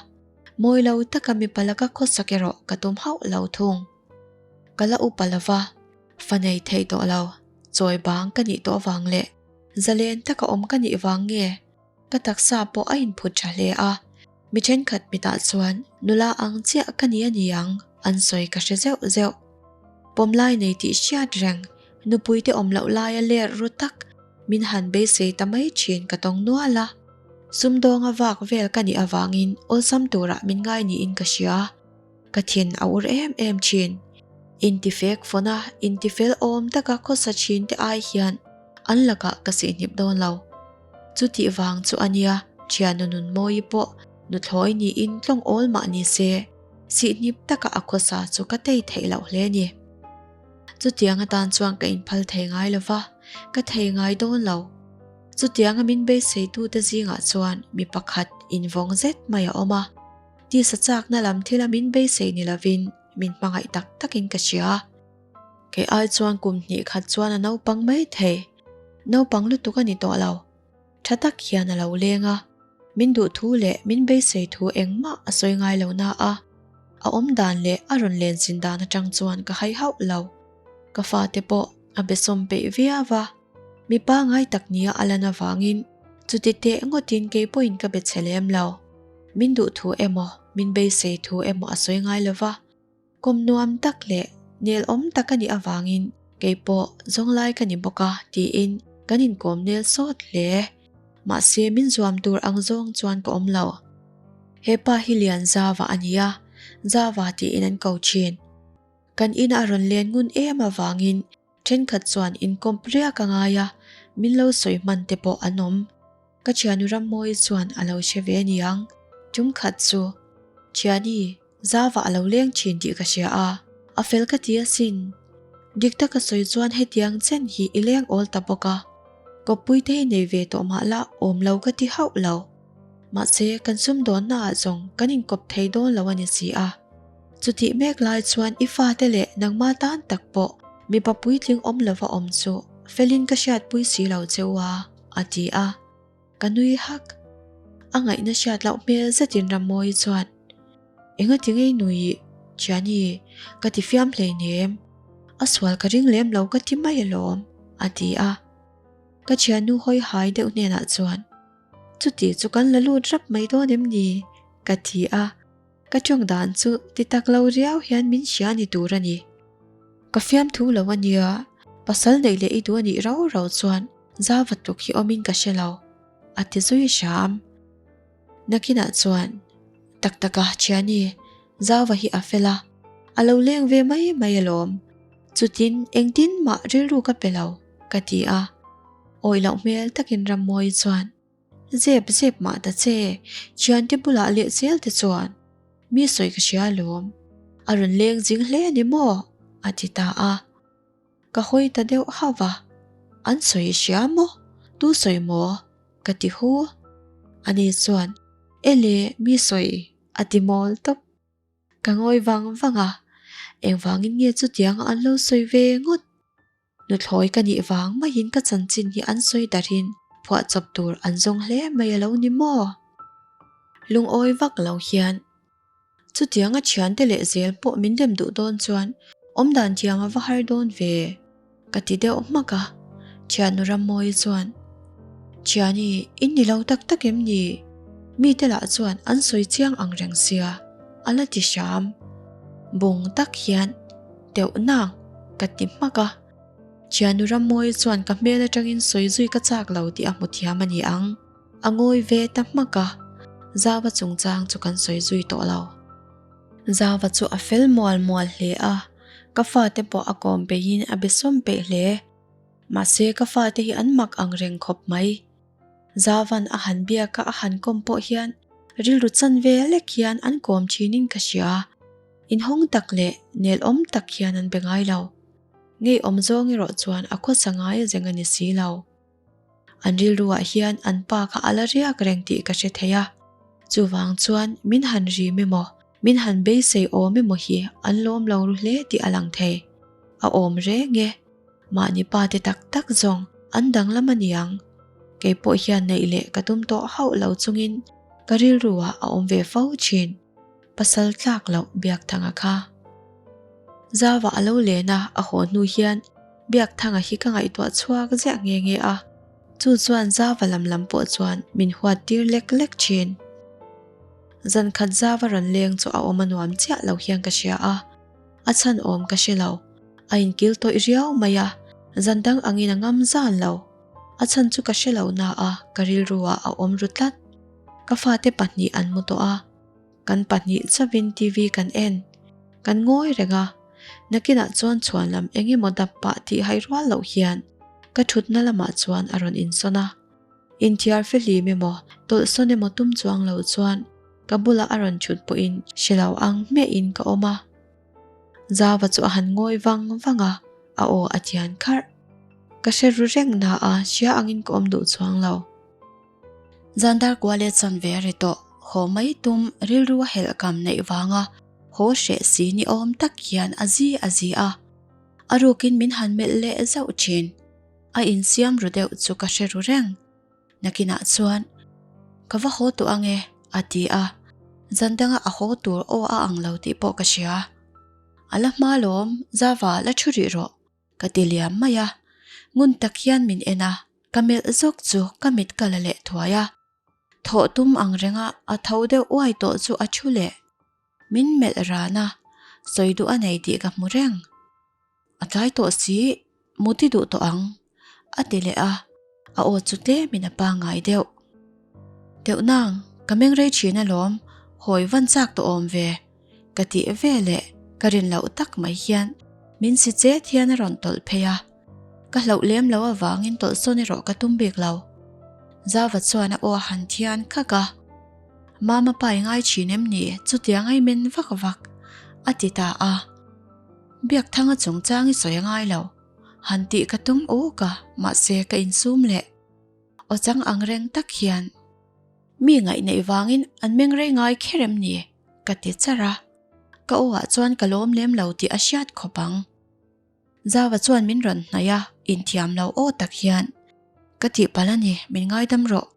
mawi lo taka mipa laka khawsak erawh ka tum hauh lo thung. Ka la upa lova, fa nei thei tawh lo, chawi bang ka nih tawh vang leh zalen taka awm ka nih vang nge? Ka taksa pawh a inphut tha hle a, mi thenkhat mitah chuan nula ang chiah ka ni a ni ang an sawi ka hre zeuh zeuh. Pawmlai nei tih hriat reng, nupuite awm loh laia ler ru tak min han beisei ta mai thin ka tawng nual a. Sumdawnga vak vel ka nih avangin awlsam turah min ngai niin ka hria. Ka thin a ur em em thin. Intifek fawna intifel awm taka khawsa thin te ai hian an lakah ka sihhnip dawn lo. Chutih vang chu a nia, thianu Nunmawi pawh nuthlawi niin tlawng awl mah ni se, sihhnip taka a khawsa chu ka tei theih loh hle ni. Chutiang atan chuan ka inphal thei ngai lo va, ka thei ngai dawn lo. Chutianga min beiseitute zingah chuan mi pakhat invawng zet mai a awm a, tisa chakna lam thila min beisei ni lovin min hmangaih tak takin ka hria. Kei ai chuan kum hnih khat chuan a naupang mai thei. Naupang lutuk a ni tawh lo. Tha tak hian a lo leng a, min duh thu leh min beisei thu engmah a sawi ngai lo na a, a awm dan leh a rawn len zin dan atang chuan ka hai hauh lo. Ka fate pawh a besawm peih viau a, mi pangai tak nia a lan avangin chuti teh ngawtin kei pawhin ka be chhe lem lo. Min duh thu emaw, min beisei thu emaw a sawi ngai lo va. Kum nuam tak leh nelawm tak a nih avangin kei pawh zawnglai ka ni bawk a tiin kan inkawm nel sawt hle. Mahse min zuam tur ang zawng chuan ka awm lo. He pa hi Lian Zava a ni a, Zava tiin an ko thin. Kan ina a rawn len ngun em avangin Thenkhat chuan inkawmp riak a ngai a, min lo sawi hman te pawh an awm. Ka thianu Rammawi chuan a lo hre ve aniang. Tum khat chu, Thiani, Zava a lo leng thin tih ka hria a, a fel ka ti asin. Dik taka sawi chuan hetiang chen hi i leng awl ta bawk a, kawppui te hi nei ve tawh mah la awm lo ka ti hauh lo. Mahse, kan sumdawnna ah zawng kan inkawp thei dawn lo a ni si a. Chutih mek lai chuan i fate leh nangma tan tak pawh mipa puitling awm lova awm chu felin ka hriatpui si lo che u a, a ti a. Ka nui hak. A ngaihna hriat loh hmel zetin Rammawi chuan, Engati ngei nui, Thiani, ka ti fiam hleinem. A sual ka ring lem lo ka ti mai alawm, a ti a. Ka thiannu hawi hai deuh hnenah chuan, Chuti chu kan la lut rap mai dawn em ni? ka ti a. Ka tawng dan chu ti tak lo riau hian min hria ni tur a ni. Ka fiamthu lo a nia, pasal neih leh i duh a nih rau rau chuan zava tluk hi awmin ka hre lo, a ti zui hram. Nakinah chuan. Tak taka thiani, Zauva hi a fel a, a lo leng ve mai mai alawm. Chutin engtin mah rilru ka pe lo, ka ti a. Awih loh hmel takin Rammawi chuan, Zep zep mah ta che, thiante bulah leh zel te chuan mi sawi ka hria alawm. A rawn leng zing hle a ni maw? a ti ta a. Ka hawi ta deuh hauh va, An sawi i hria maw? Tu sawi maw? ka ti hu. Ani chuan, Ele, mi sawi, a ti mawl tawp. Ka ngawi vang vang a, engvangin nge chutianga an lo sawi ve ngawt? Nuthlawi ka nih vang maiin ka chanchin hi an sawi darhin phuahchawp tur an zawng hle mai a lo ni maw? Lungawi vak lo hian Chutianga thiante leh zel pawh min dem duh dawn chuan awmdan thiam a va har dawn ve, ka ti deuh hmak a. Thiannu Rammawi chuan, Thiani, in ni lo tak tak em ni? Mite lah chuan an sawi chiang ang reng sia, a la ti hram. Bung tak hian teuh nang, ka ti hmak a. Thiannu Rammawi chuan ka hmel atangin sawi zui ka chak lo tih a hmu thiam a ni ang. A ngawi ve ta hmak a, Zava chungchang chu kan sawi zui tawh lo. Zava chu a fel mual mual hle a, ka fate pawh a kawm peihin a be sawm peih hle. Mahse ka fate hi an mak ang reng khawp mai. Zavan a han biak a a han kawm pawh hian rilru chan ve lek hian an kawm thinin ka hria. Inhawng tak leh nelawm tak hian an be ngai lo. Ngeiawm zawng erawh chuan a khawsa ngai a zeng a ni si lo. An rilruah hian an pa kha a la riak reng tih ka hre thei a, chuvang chuan min han rim emaw, min han beisei awm emaw hi an lawm lo ru hle tih a lang thei. A awm reng e, mahni pa te tak tak zawng an danglam a niang. Kei pawh hian neih leh ka tum tawh hauh lo chungin ka rilruah a awm ve fo thin. Pasal tlak loh Biakthanga kha. Zava a lo len a, a haw hnu hian Biakthanga hi ka ngaihtuah chhuak ziah nghe nghe a, chu chuan Zava lam lam pawh chuan min huat tir lek lek thin. Zan khat Zava rawn leng chu a awm a nuam chiah lo hian ka hria a, a chhan awm ka hre lo. A inkil tawih riau mai a, zan dang angin a ngam zan lo. A chhan chu ka hre lo na a, ka rilru ah a awm ru tlat. Ka fate pahnih an mu tawh a. Kan pahnih chauhin TV kan en. Kan ngawi reng a, nakinah chuan chhuan lam eng emaw dap pah tih hai rual loh hian ka thutna lamah chuan a rawn insawn a. Inthiar fihlim emaw, tawlhsawn emaw tum chuang lo chuan ka bulah a rawn thut pawhin hre lo ang hmehin ka awm a. Zava chu a han ngawi vang vang a, a aw a thian kharh. Ka hre ru reng na a, hria angin ka awm duh chuang lo. Zandar kua leh chan ve a ri tawh, haw mai tum rilru a helh kam neih vanga haw hreh si ni awm tak hian a zi a zi a. A rukin min han melh leh zauh thin. A insiam ru deuh chu ka hre ru reng. Nakinah chuan, Ka va haw tawh ange, a ti a. Zan danga a haw tur aw a ang lo tih pawh ka hria. A la hma lawm, Zava la thu rih rawh. Ka ti liam mai a, ngun tak hian min en a, ka melh zawk chu ka mit ka la leh thuai a. Thawh tum ang renga a tho deuh uai tawh chu a thu leh. Min melh ran a, sawi duh a nei tih ka hmu reng. A tlai tawh si, muti duh tawh ang, a ti leh a, a aw chu tlemin a pangngai deuh. Deuh nang, ka meng rei thin alawm, hawi van chak tawh awm ve. Ka tih ve leh ka rin loh tak mai hian min si chet hian a rawn tawlh phei a, ka hlauh lem loh avangin tawlh sawn erawh ka tum bik lo. Zava chuan a aw a han thian khak a, Mama pa i ngai thin em ni? Chutiang a i men vak vak, a ti ta a. Biakthanga chungchang i sawi a ngai lo, han tih ka tum uk a, mahse ka insum leh. Aw chang ang reng tak hian. Mi ngaihneih vangin an meng rei ngai kher em ni? Ka ti char a, ka aw ah chuan ka lawm lem lo tih a hriat khawp ang. Zava chuan min rawn hnaih a, inthiam lo aw tak hian, Ka tihpalh a ni, min ngaidam rawh,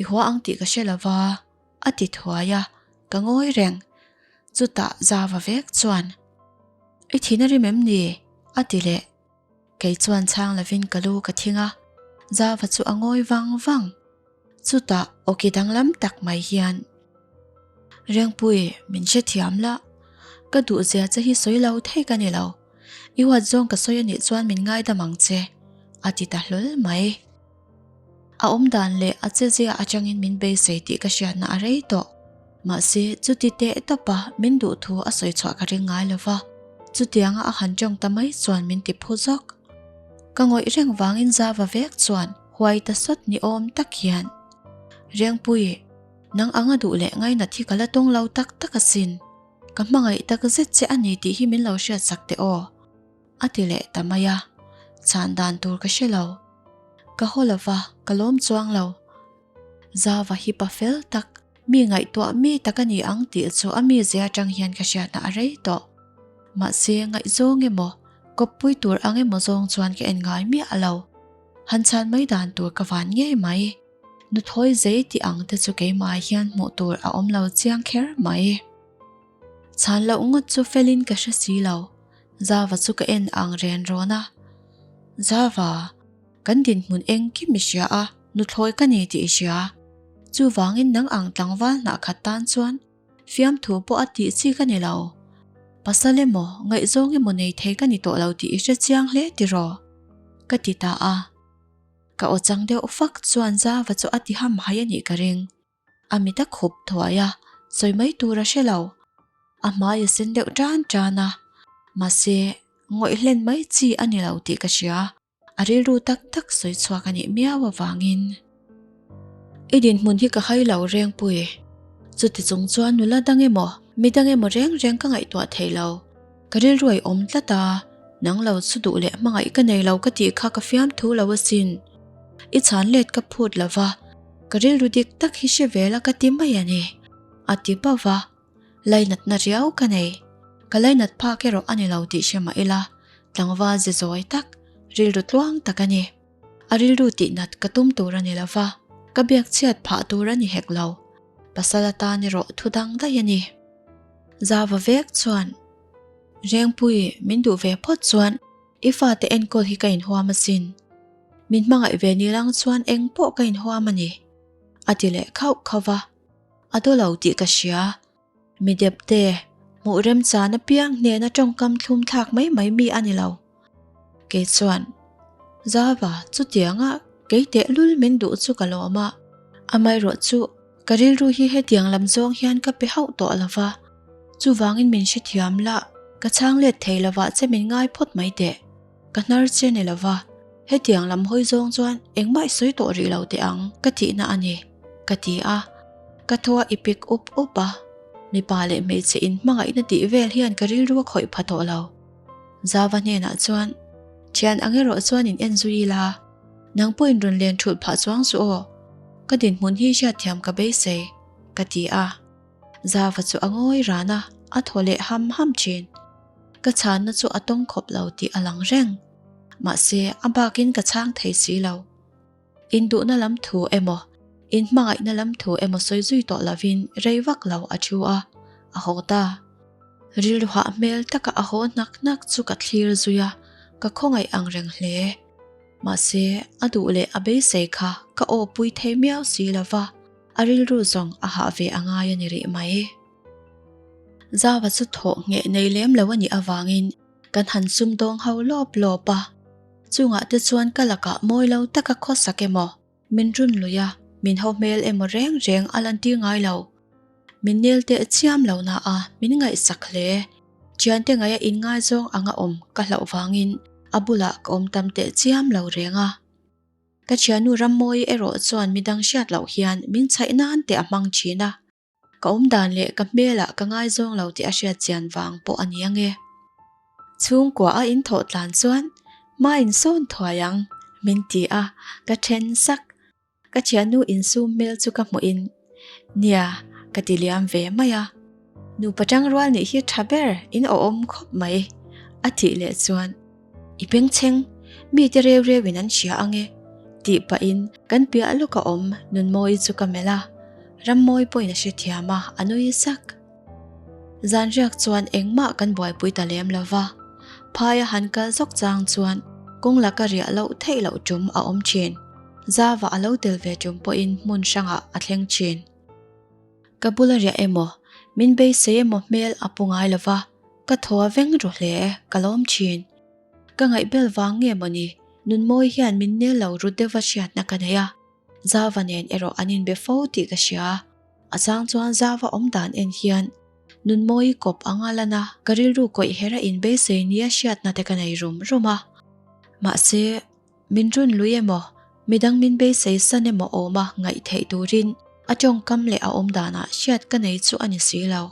i hua ang tih ka hre lo va, a ti thuai a, ka ngawi reng. Chutah Zava vek chuan, I thin a rim em ni? a ti leh. Kei chuan chhang lovin ka lu ka thing a, Zava chu a ngawi vang vang. Chutah awki danglam tak mai hian, Rengpui, min hrethiam la, ka duhzia che hi sawi lo thei ka ni lo, i huat zawng ka sawi anih chuan min ngaidam ang che, a ti ta hlawl mai. A awmdan leh a chezia atangin min beisei tih ka hriatna a rei tawh. Mahse, chuti teh tawpa min duh thu a sawi chhuah ka ring ngai lo va, chutianga a han tawng ta mai chuan min ti phu zawk. Ka ngawih reng vangin Zava vek chuan huai ta sawt ni awm tak hian, Rengpui, nang anga duh leh ngainat hi ka la tawng lo tak tak asin. Ka hmangaih tak zet che a ni tih hi min lo hriatsak teh aw. A ti leh ta mai a, chhan dan tur ka hre lo. Ka haw lo va, ka lawm chuang lo. Zava hi pa fel tak, mi ngaihtuah mi tak a ni ang tih chu a mizia atang hian ka hriatna a rei tawh. Mahse, ngaihzawng emaw, kawppui tur ang emaw zawng chuan ka en ngai miah lo. Han chhan mai dan tur ka van ngei mai. Nuthawi zei tih ang te chu keimah hian hmuh tur a awm lo chiang kher mai. Chhan loh ngawt chu felin ka hre si lo. Zava chu ka en ang ren rawn a. Zava, kan dinhmun engkim i hria a, nuthlawi ka ni tih i hria. Chuvangin nang ang tlangval hnah khat tan chuan fiamthu pawh a tih chi ka ni lo. Pasal emaw, ngaihzawng emaw nei thei ka ni tawh lo tih i hre chiang hle tiraw? Ka ti ta a. Ka aw chang deuh fak chuan Zava chu a ti ham hai a nih ka ring. A mit a khup thuai a, sawi mai tur a hre lo. A hmai a sen deuh tan tan a, mahse ngawih hlen mai chi a ni lo tih ka hria. A rilru tak tak sawi chhuak a nih miau avangin. I dinhmun hi ka hai lo Rengpui. Chuti chung chuan nula dang emaw, mi dang emaw reng reng ka ngaihtuah thei lo. Ka rilru a awm tlat a, nang lo chu duh leh hmangaih ka nei lo ka tih kha ka fiamthu lo asin. I chhan let ka phut lo va, ka rilru dik tak hi hre vel a ka ti mai a ni, a ti bauh a. Lainatna riau ka nei. Ka lainat phak erawh a ni lo tih hre mah ila, tlangval ze zawi tak, rilru tluang tak a ni. A rilru tihnat ka tum tur a ni lo va, ka biak chhiat phah tur a ni hek lo. Pasal atan erawh thu dang daih a ni. Zava vek chuan, Rengpui, min duh ve phawt chuan i fate enkawl hi ka inhuam asin. Min hmangaih ve ni lang chuan eng pawh ka inhuam a ni, a ti leh khauh khauh va. A daw lo tih ka hria. Mi depte, hmuh remchan apiang hnena tawngkam thlum thlak mai mai mi a ni lo. Kei chuan, Zava, chutianga kei tehlul min duh chu ka lawm a, amaherawh chu Ka rilru hi hetiang lam zawng hian ka pe hauh tawh lo va, chuvangin min hrethiam la, ka chhang let thei lovah che min ngai phawt mai teh. Ka hnar che ni lo va, hetiang lam hawi zawng chuan engmah i sawi tawh rih lo teh ang ka tihna a ni, ka ti a. Ka thaw a i pik up up a, mipa leh hmeichhe in hmangaihna tih vel hian ka rilru a khawih pha tawh lo. Zava hnenah chuan, Thian ang erawh chuan in en zui ila, Nang pawhin rawn len thulh phah chuang chu aw, ka dinhmun hi hriatthiam ka beisei, ka ti a. Zava chu a ngawi ran a, a thaw leh ham ham thin. Ka chhanna chu a tawng khawp lo tih a lang reng. Mahse, a bakin ka chhang thei si lo. Induhna lam thu emaw, inhmangaihna lam thu emaw sawi zui tawh lovin rei vak lo a thu a, a haw ta. Rilru hah hmel taka a haw hnak hnak chu ka thlir zui a, ka khawngaih ang reng hle. Mahse, a duh leh a beisei kha ka aw pui thei miau si lo va, a rilru zawng a hah ve a ngai a ni rih mai. Zava chu thawh ngheh nei lem lo a nih avangin kan han sumdawng ho lawp lawp a, chungah te chuan ka lakah mawi lo taka khawsak emaw, Min run lui a, min ho hmel emaw reng reng a lantir ngai lo. Min nel teh chiam lo na a, min ngaihsak hle. Thiante ngaia inngaizawng anga awm ka hlauh vangin a bulah ka awm tam teh chiam lo reng a. Ka thiannu Rammawi erawh chuan midang hriat loh hian min chhaih nan teh a hmang thin a. Ka awm dan leh ka hmelah ka ngaizawng lo tih a hriat chian vang pawh a ni ang e. Chhungkua a inthawh tlan chuan hma insawn thuai ang min ti a, ka then sak. Ka thiannu insum hmel chu ka hmuhin nia ka ti liam ve mai a. Nupa tangrual nih hi tha ber in awhawm khawp mai a tih leh chuan I bengchheng, mite reu reuin an hria ang e, tih pahin kan piah lawka awm Nunmawi chu ka melh a, Rammawi pawhin a hrethiam a, a nui sak. Zanriak chuan engmah kan buaipui ta lem lo va, phaia han kal zawk chang chuan kawng laka riah loh theih loh tum a awm thin. Zava a lo tel ve tum pawhin hmun hrangah a thleng thin. Ka bula riah emaw, min beisei emaw hmel a pu ngai lo va, ka thaw a veng ru hle, ka lawm thin. Ka ngaihbel vang nge mawni, Nunmawi hian min nel lo ru deuha hriatna ka nei a, Zava nen erawh an inbe fo tih ka hria. A chang chuan Zava awm dan en hian Nunmawi kawp anga lan a, ka rilru kawih her a inbeisei nia hriatna te ka nei rum rum a. Mahse, min run lui emaw, midang min beisei san emaw awma ngaih theih turin a tawngkam leh a awm danah hriat ka nei chu a ni si lo.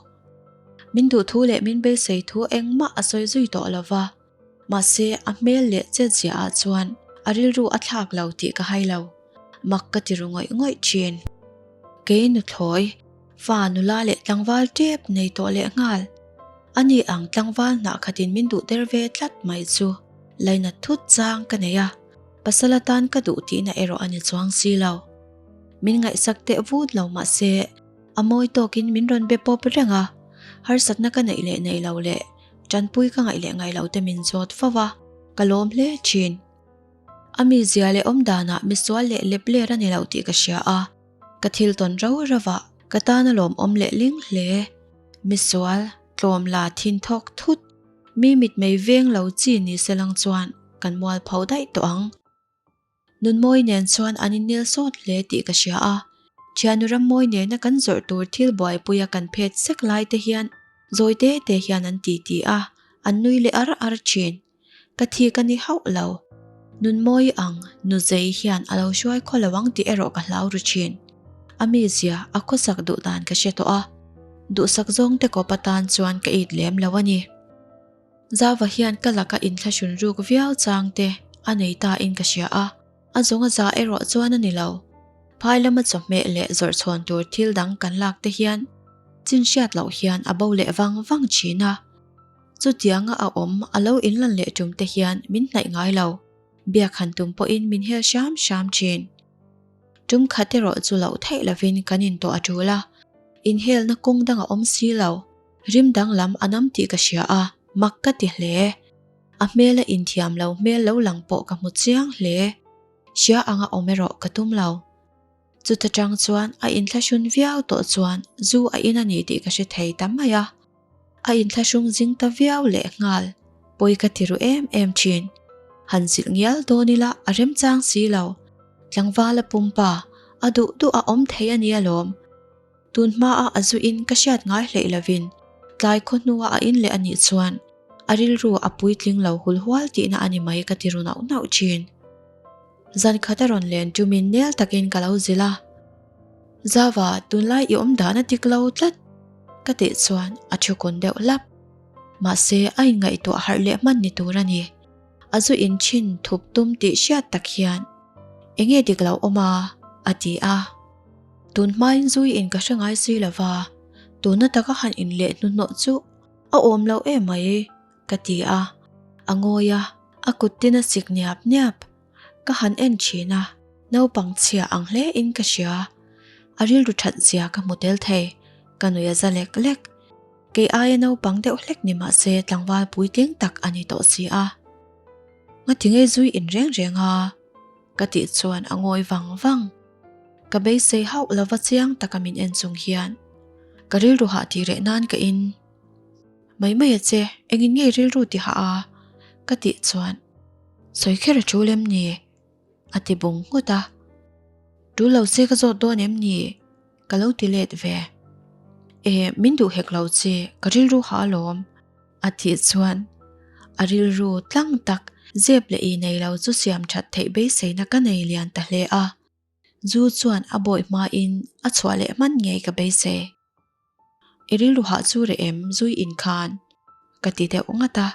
Min duh thu leh min beisei thu engmah a sawi zui tawh lo va, mahse a hmel leh chetziah ah chuan a rilru a thlak lo tih ka hai lo. Mak ka ti ru ngawih ngawih thin. Kei nuthlawi, fa nula leh tlangval tep nei tawh leh nghal. Ani ang tlangval hnah khatin min duh der ve tlat mai chu lainat thut chang ka nei a, pasal atan ka duh tihna erawh a ni chuang si lo. Min ngaihsak teh vut lo mahse a mawi tawkin min rawn be pawp reng a, harsatna ka neih leh nei lo leh tanpui ka ngaih leh ngaih lo te min zawt fo a, ka lawm hle thin. A mizia leh awm danah misual leh lep ler a ni lo tih ka hria a, ka thil tawn rau rauah ka tan a lawmawm leh ling hle. Misual, tlawm la thin thawk thut, mi mitmei veng lo chi ni se lang chuan kan mual pho daih tawh ang. Nunmawi nen chuan an innel sawt hle tih ka hria a, thianu Rammawi nena kan zawrh tur thil buaipuia kan phet sek lai te hian zawi te te hian an ti ti a, an nui leh ar ar thin. Ka thi ka ni hauh lo. Nunmawi ang nu zei hian a lo hruai khaw lo ang tih erawh ka hlau ru thin. A mizia, a khawsak duh dan ka hre tawh a, duhsak zawng te kawp atan chuan ka it lem lo a ni. Zava hian ka laka inthlahrun ruk viau chang te a nei ta in ka hria a, a zawng a za erawh chuan a ni lo. Phai lama chawhmeh leh zawrh chhawn tur thil dang kan lak te hian chin hriat loh hian a bo leh vang vang thin a. Chutianga a awm a lo inlan leh tum te hian min hnaih ngai lo, biak han tum pawhin min hel hram hram thin. Tum khat erawh chu loh theih lovin kan intawh a tul a, inhelna kawng dang a awm si lo, rim danglam a nam tih ka hria a, mak ka ti hle. A hmela inthiam lo hmel lo lang pawh ka hmu chiang hle. Hria anga awm erawh ka tum lo. Chuta tang chuan a inthlahrun viau tawh chuan zu a in a ni tih ka hre thei ta mai a. A inthlahrung zing ta viau leh nghal, pawi ka ti ru em em thin. Han zilh ngial dawn ila a remchang si lo. Tlangvala pumpa, a duh duh a awm thei a nia lawm. Tun hmaa a zu in ka hriat ngai hleih lovin tlai khaw hnua a in leh a nih chuan a rilru a puitling lo hul hual tihna a ni mai ka ti ru nauh nauh thin. Zan khat a rawn len tumin nel takin ka lo zilh a, Zava, tunlai i awm dan a dik lo tlat ka tih chuan a thu kun deuh lap. Mahse a inngaihtuah harh leh hman ni tur a ni. A zu in thin thup tum tih hriat tak hian Enge dik lo awm a? a ti a. Tun hmain zui in ka hre ngai si lo va, tuna taka han in leh hnuhnawh chu a awm lo em mai ka ti a. A ngawi a, a kut tin a sik niap niap. Ka han en thin a, naupang chhia ang hle in ka hria. A rilru that zia ka hmu tel thei, ka nui a za lek lek. Kei aia naupang deuh hlek ni mah se tlangval puitling tak a ni tawh si a. Ngati ngei zui in reng reng a? Ka tih chuan a ngawi vang vang. Ka beisei hauh lova chiang taka min en chung hian ka rilru hah tih reh nan ka in mai mai a che, engin ngei rilru ti hah a? Ka tih chuan sawi kher a tul em ni? A ti bung nghut a. Tul lo se ka zawt dawn em ni? Ka lo ti let ve. E, min duh hek lo che, ka rilru hah alawm. A tih chuan a rilru tlang tak zep leh i nei lo chu siam that theih beiseina ka nei lian ta hle a. Zu chuan a bawih hmain a chhuah leh hman ngei ka beisei. I rilru hah chu reh em zui in khan? Ka ti deuh ngat a.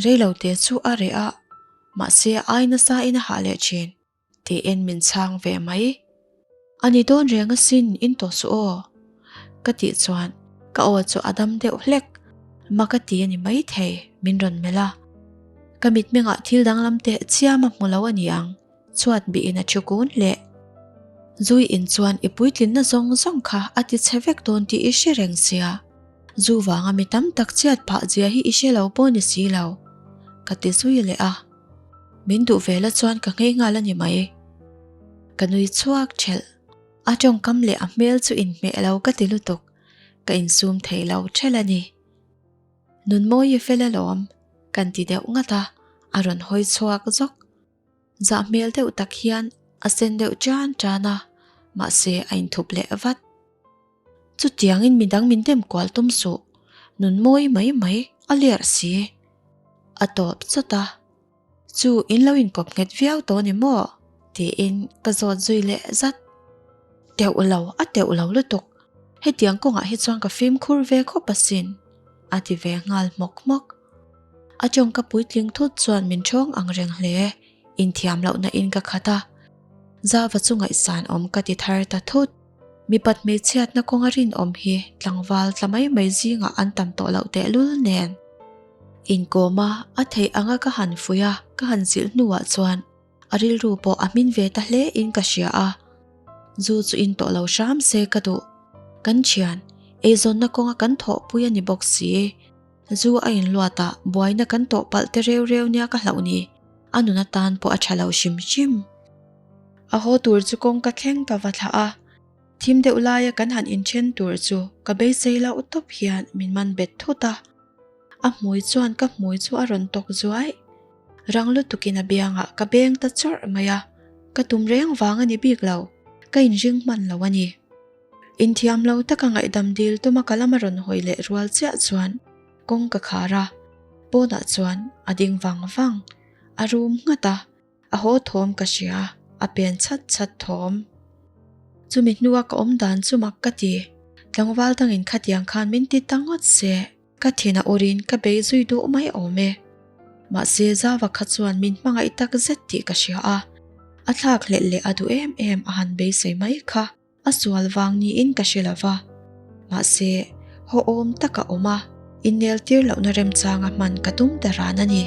Reilo te chu a reh a, mahse ai nasa in a hah leh thin. Tiin min chhang ve mai. A ni dawn reng asin in tawh suh aw. Ka tih chuan ka aw chu a dam deuh hlek. Mak a ti a ni maithei min rawn melh a. Ka mitmengah thil danglam teh chiam a hmu lo a ni ang. Chhuat bihin a thu kun leh. Zui in chuan i puitlinna zawng zawng kha a ti chhe vek dawn tih i hre reng sia. Zu vanga mi tam tak chhiat phah zia hi i hre lo pawh ni si lo. Ka ti zui leh a. Min duh ve la chuan ka nghei nghal a ni mai. Ka nui chhuak thelh. A tawngkam leh a hmel chu inhmeh lo ka ti lutuk. Ka insum thei lo thelh a ni. Nunmawi i fel alawm, kan ti deuh ngat a, a rawn hawi chhuak zawk. Zah hmel deuh tak hian a sen deuh tan tan a, mahse a inthup leh vat. Chutiangin midang min dem kual tum suh, nun mawi mai mai a lerh si. A tawp chawt a, Chu in lo inkawp nghet viau tawh ni maw? tiin ka zawt zui leh zat. Teuh lo, a teuh lo lutuk. Hetiang kawngah hi chuan ka fimkhur ve khawp asin, a ti ve nghal hmawk hmawk. A tawngka puitling thut chuan min ṭhawng ang reng hle, inthiam lohna in ka khat a. Zava chu ngaihsan awm ka ti thar ta thut. Mipat hmeichhiatna kawnga rinawm hi tlangval tla mai mai zingah an tam tawh loh tehlul nen. Inkawma a theih anga ka han fuih a, ka han zilh hnuah chuan a rilru pawh a hmin ve ta hle in ka hria a. Zu chu in tawh lo hram se ka duh. Kan thian, eizawnna kawnga kan thawhpui a ni bawk si. Zu a inluat a, buaina kan tawh palh te reu reu nia ka hlauh ni. A nun atan pawh a tha lo hrim hrim. A haw tur chu kawng ka thleng ka va thlah a, thim deuh laia kan han inthen tur chu ka beisei loh tawp hian min man bet thut a. A hmui chuan ka hmui chu a rawn tawk zuai. Rang lutukin a biangah ka beng ta chawrh mai a, ka tum reng vang a ni bik lo, ka inring hman lo a ni. Inthiam lo taka ngaihdam dil tuma ka lama rawn hawi leh rual chiah chuan kawng ka khar a, pawnah chuan a ding vang vang, a rum nghat a. A haw thawm ka hria, a pen chhat chhat thawm. Chumi hnua ka awm dan chu mak ka ti. Tlangval dangin khatiang khan min ti ta ngawt se, ka thin a urin ka bei zui duh mai awm e. Mahse Zava kha chuan min hmangaih tak zet tih ka hria a, a thlak hlelh leh a duh em em a han beisei mai kha. A sual vang niin ka hre lo va, mahse haw awm taka awm a, innel tir lohna remchanga hman ka tum ta ran a ni.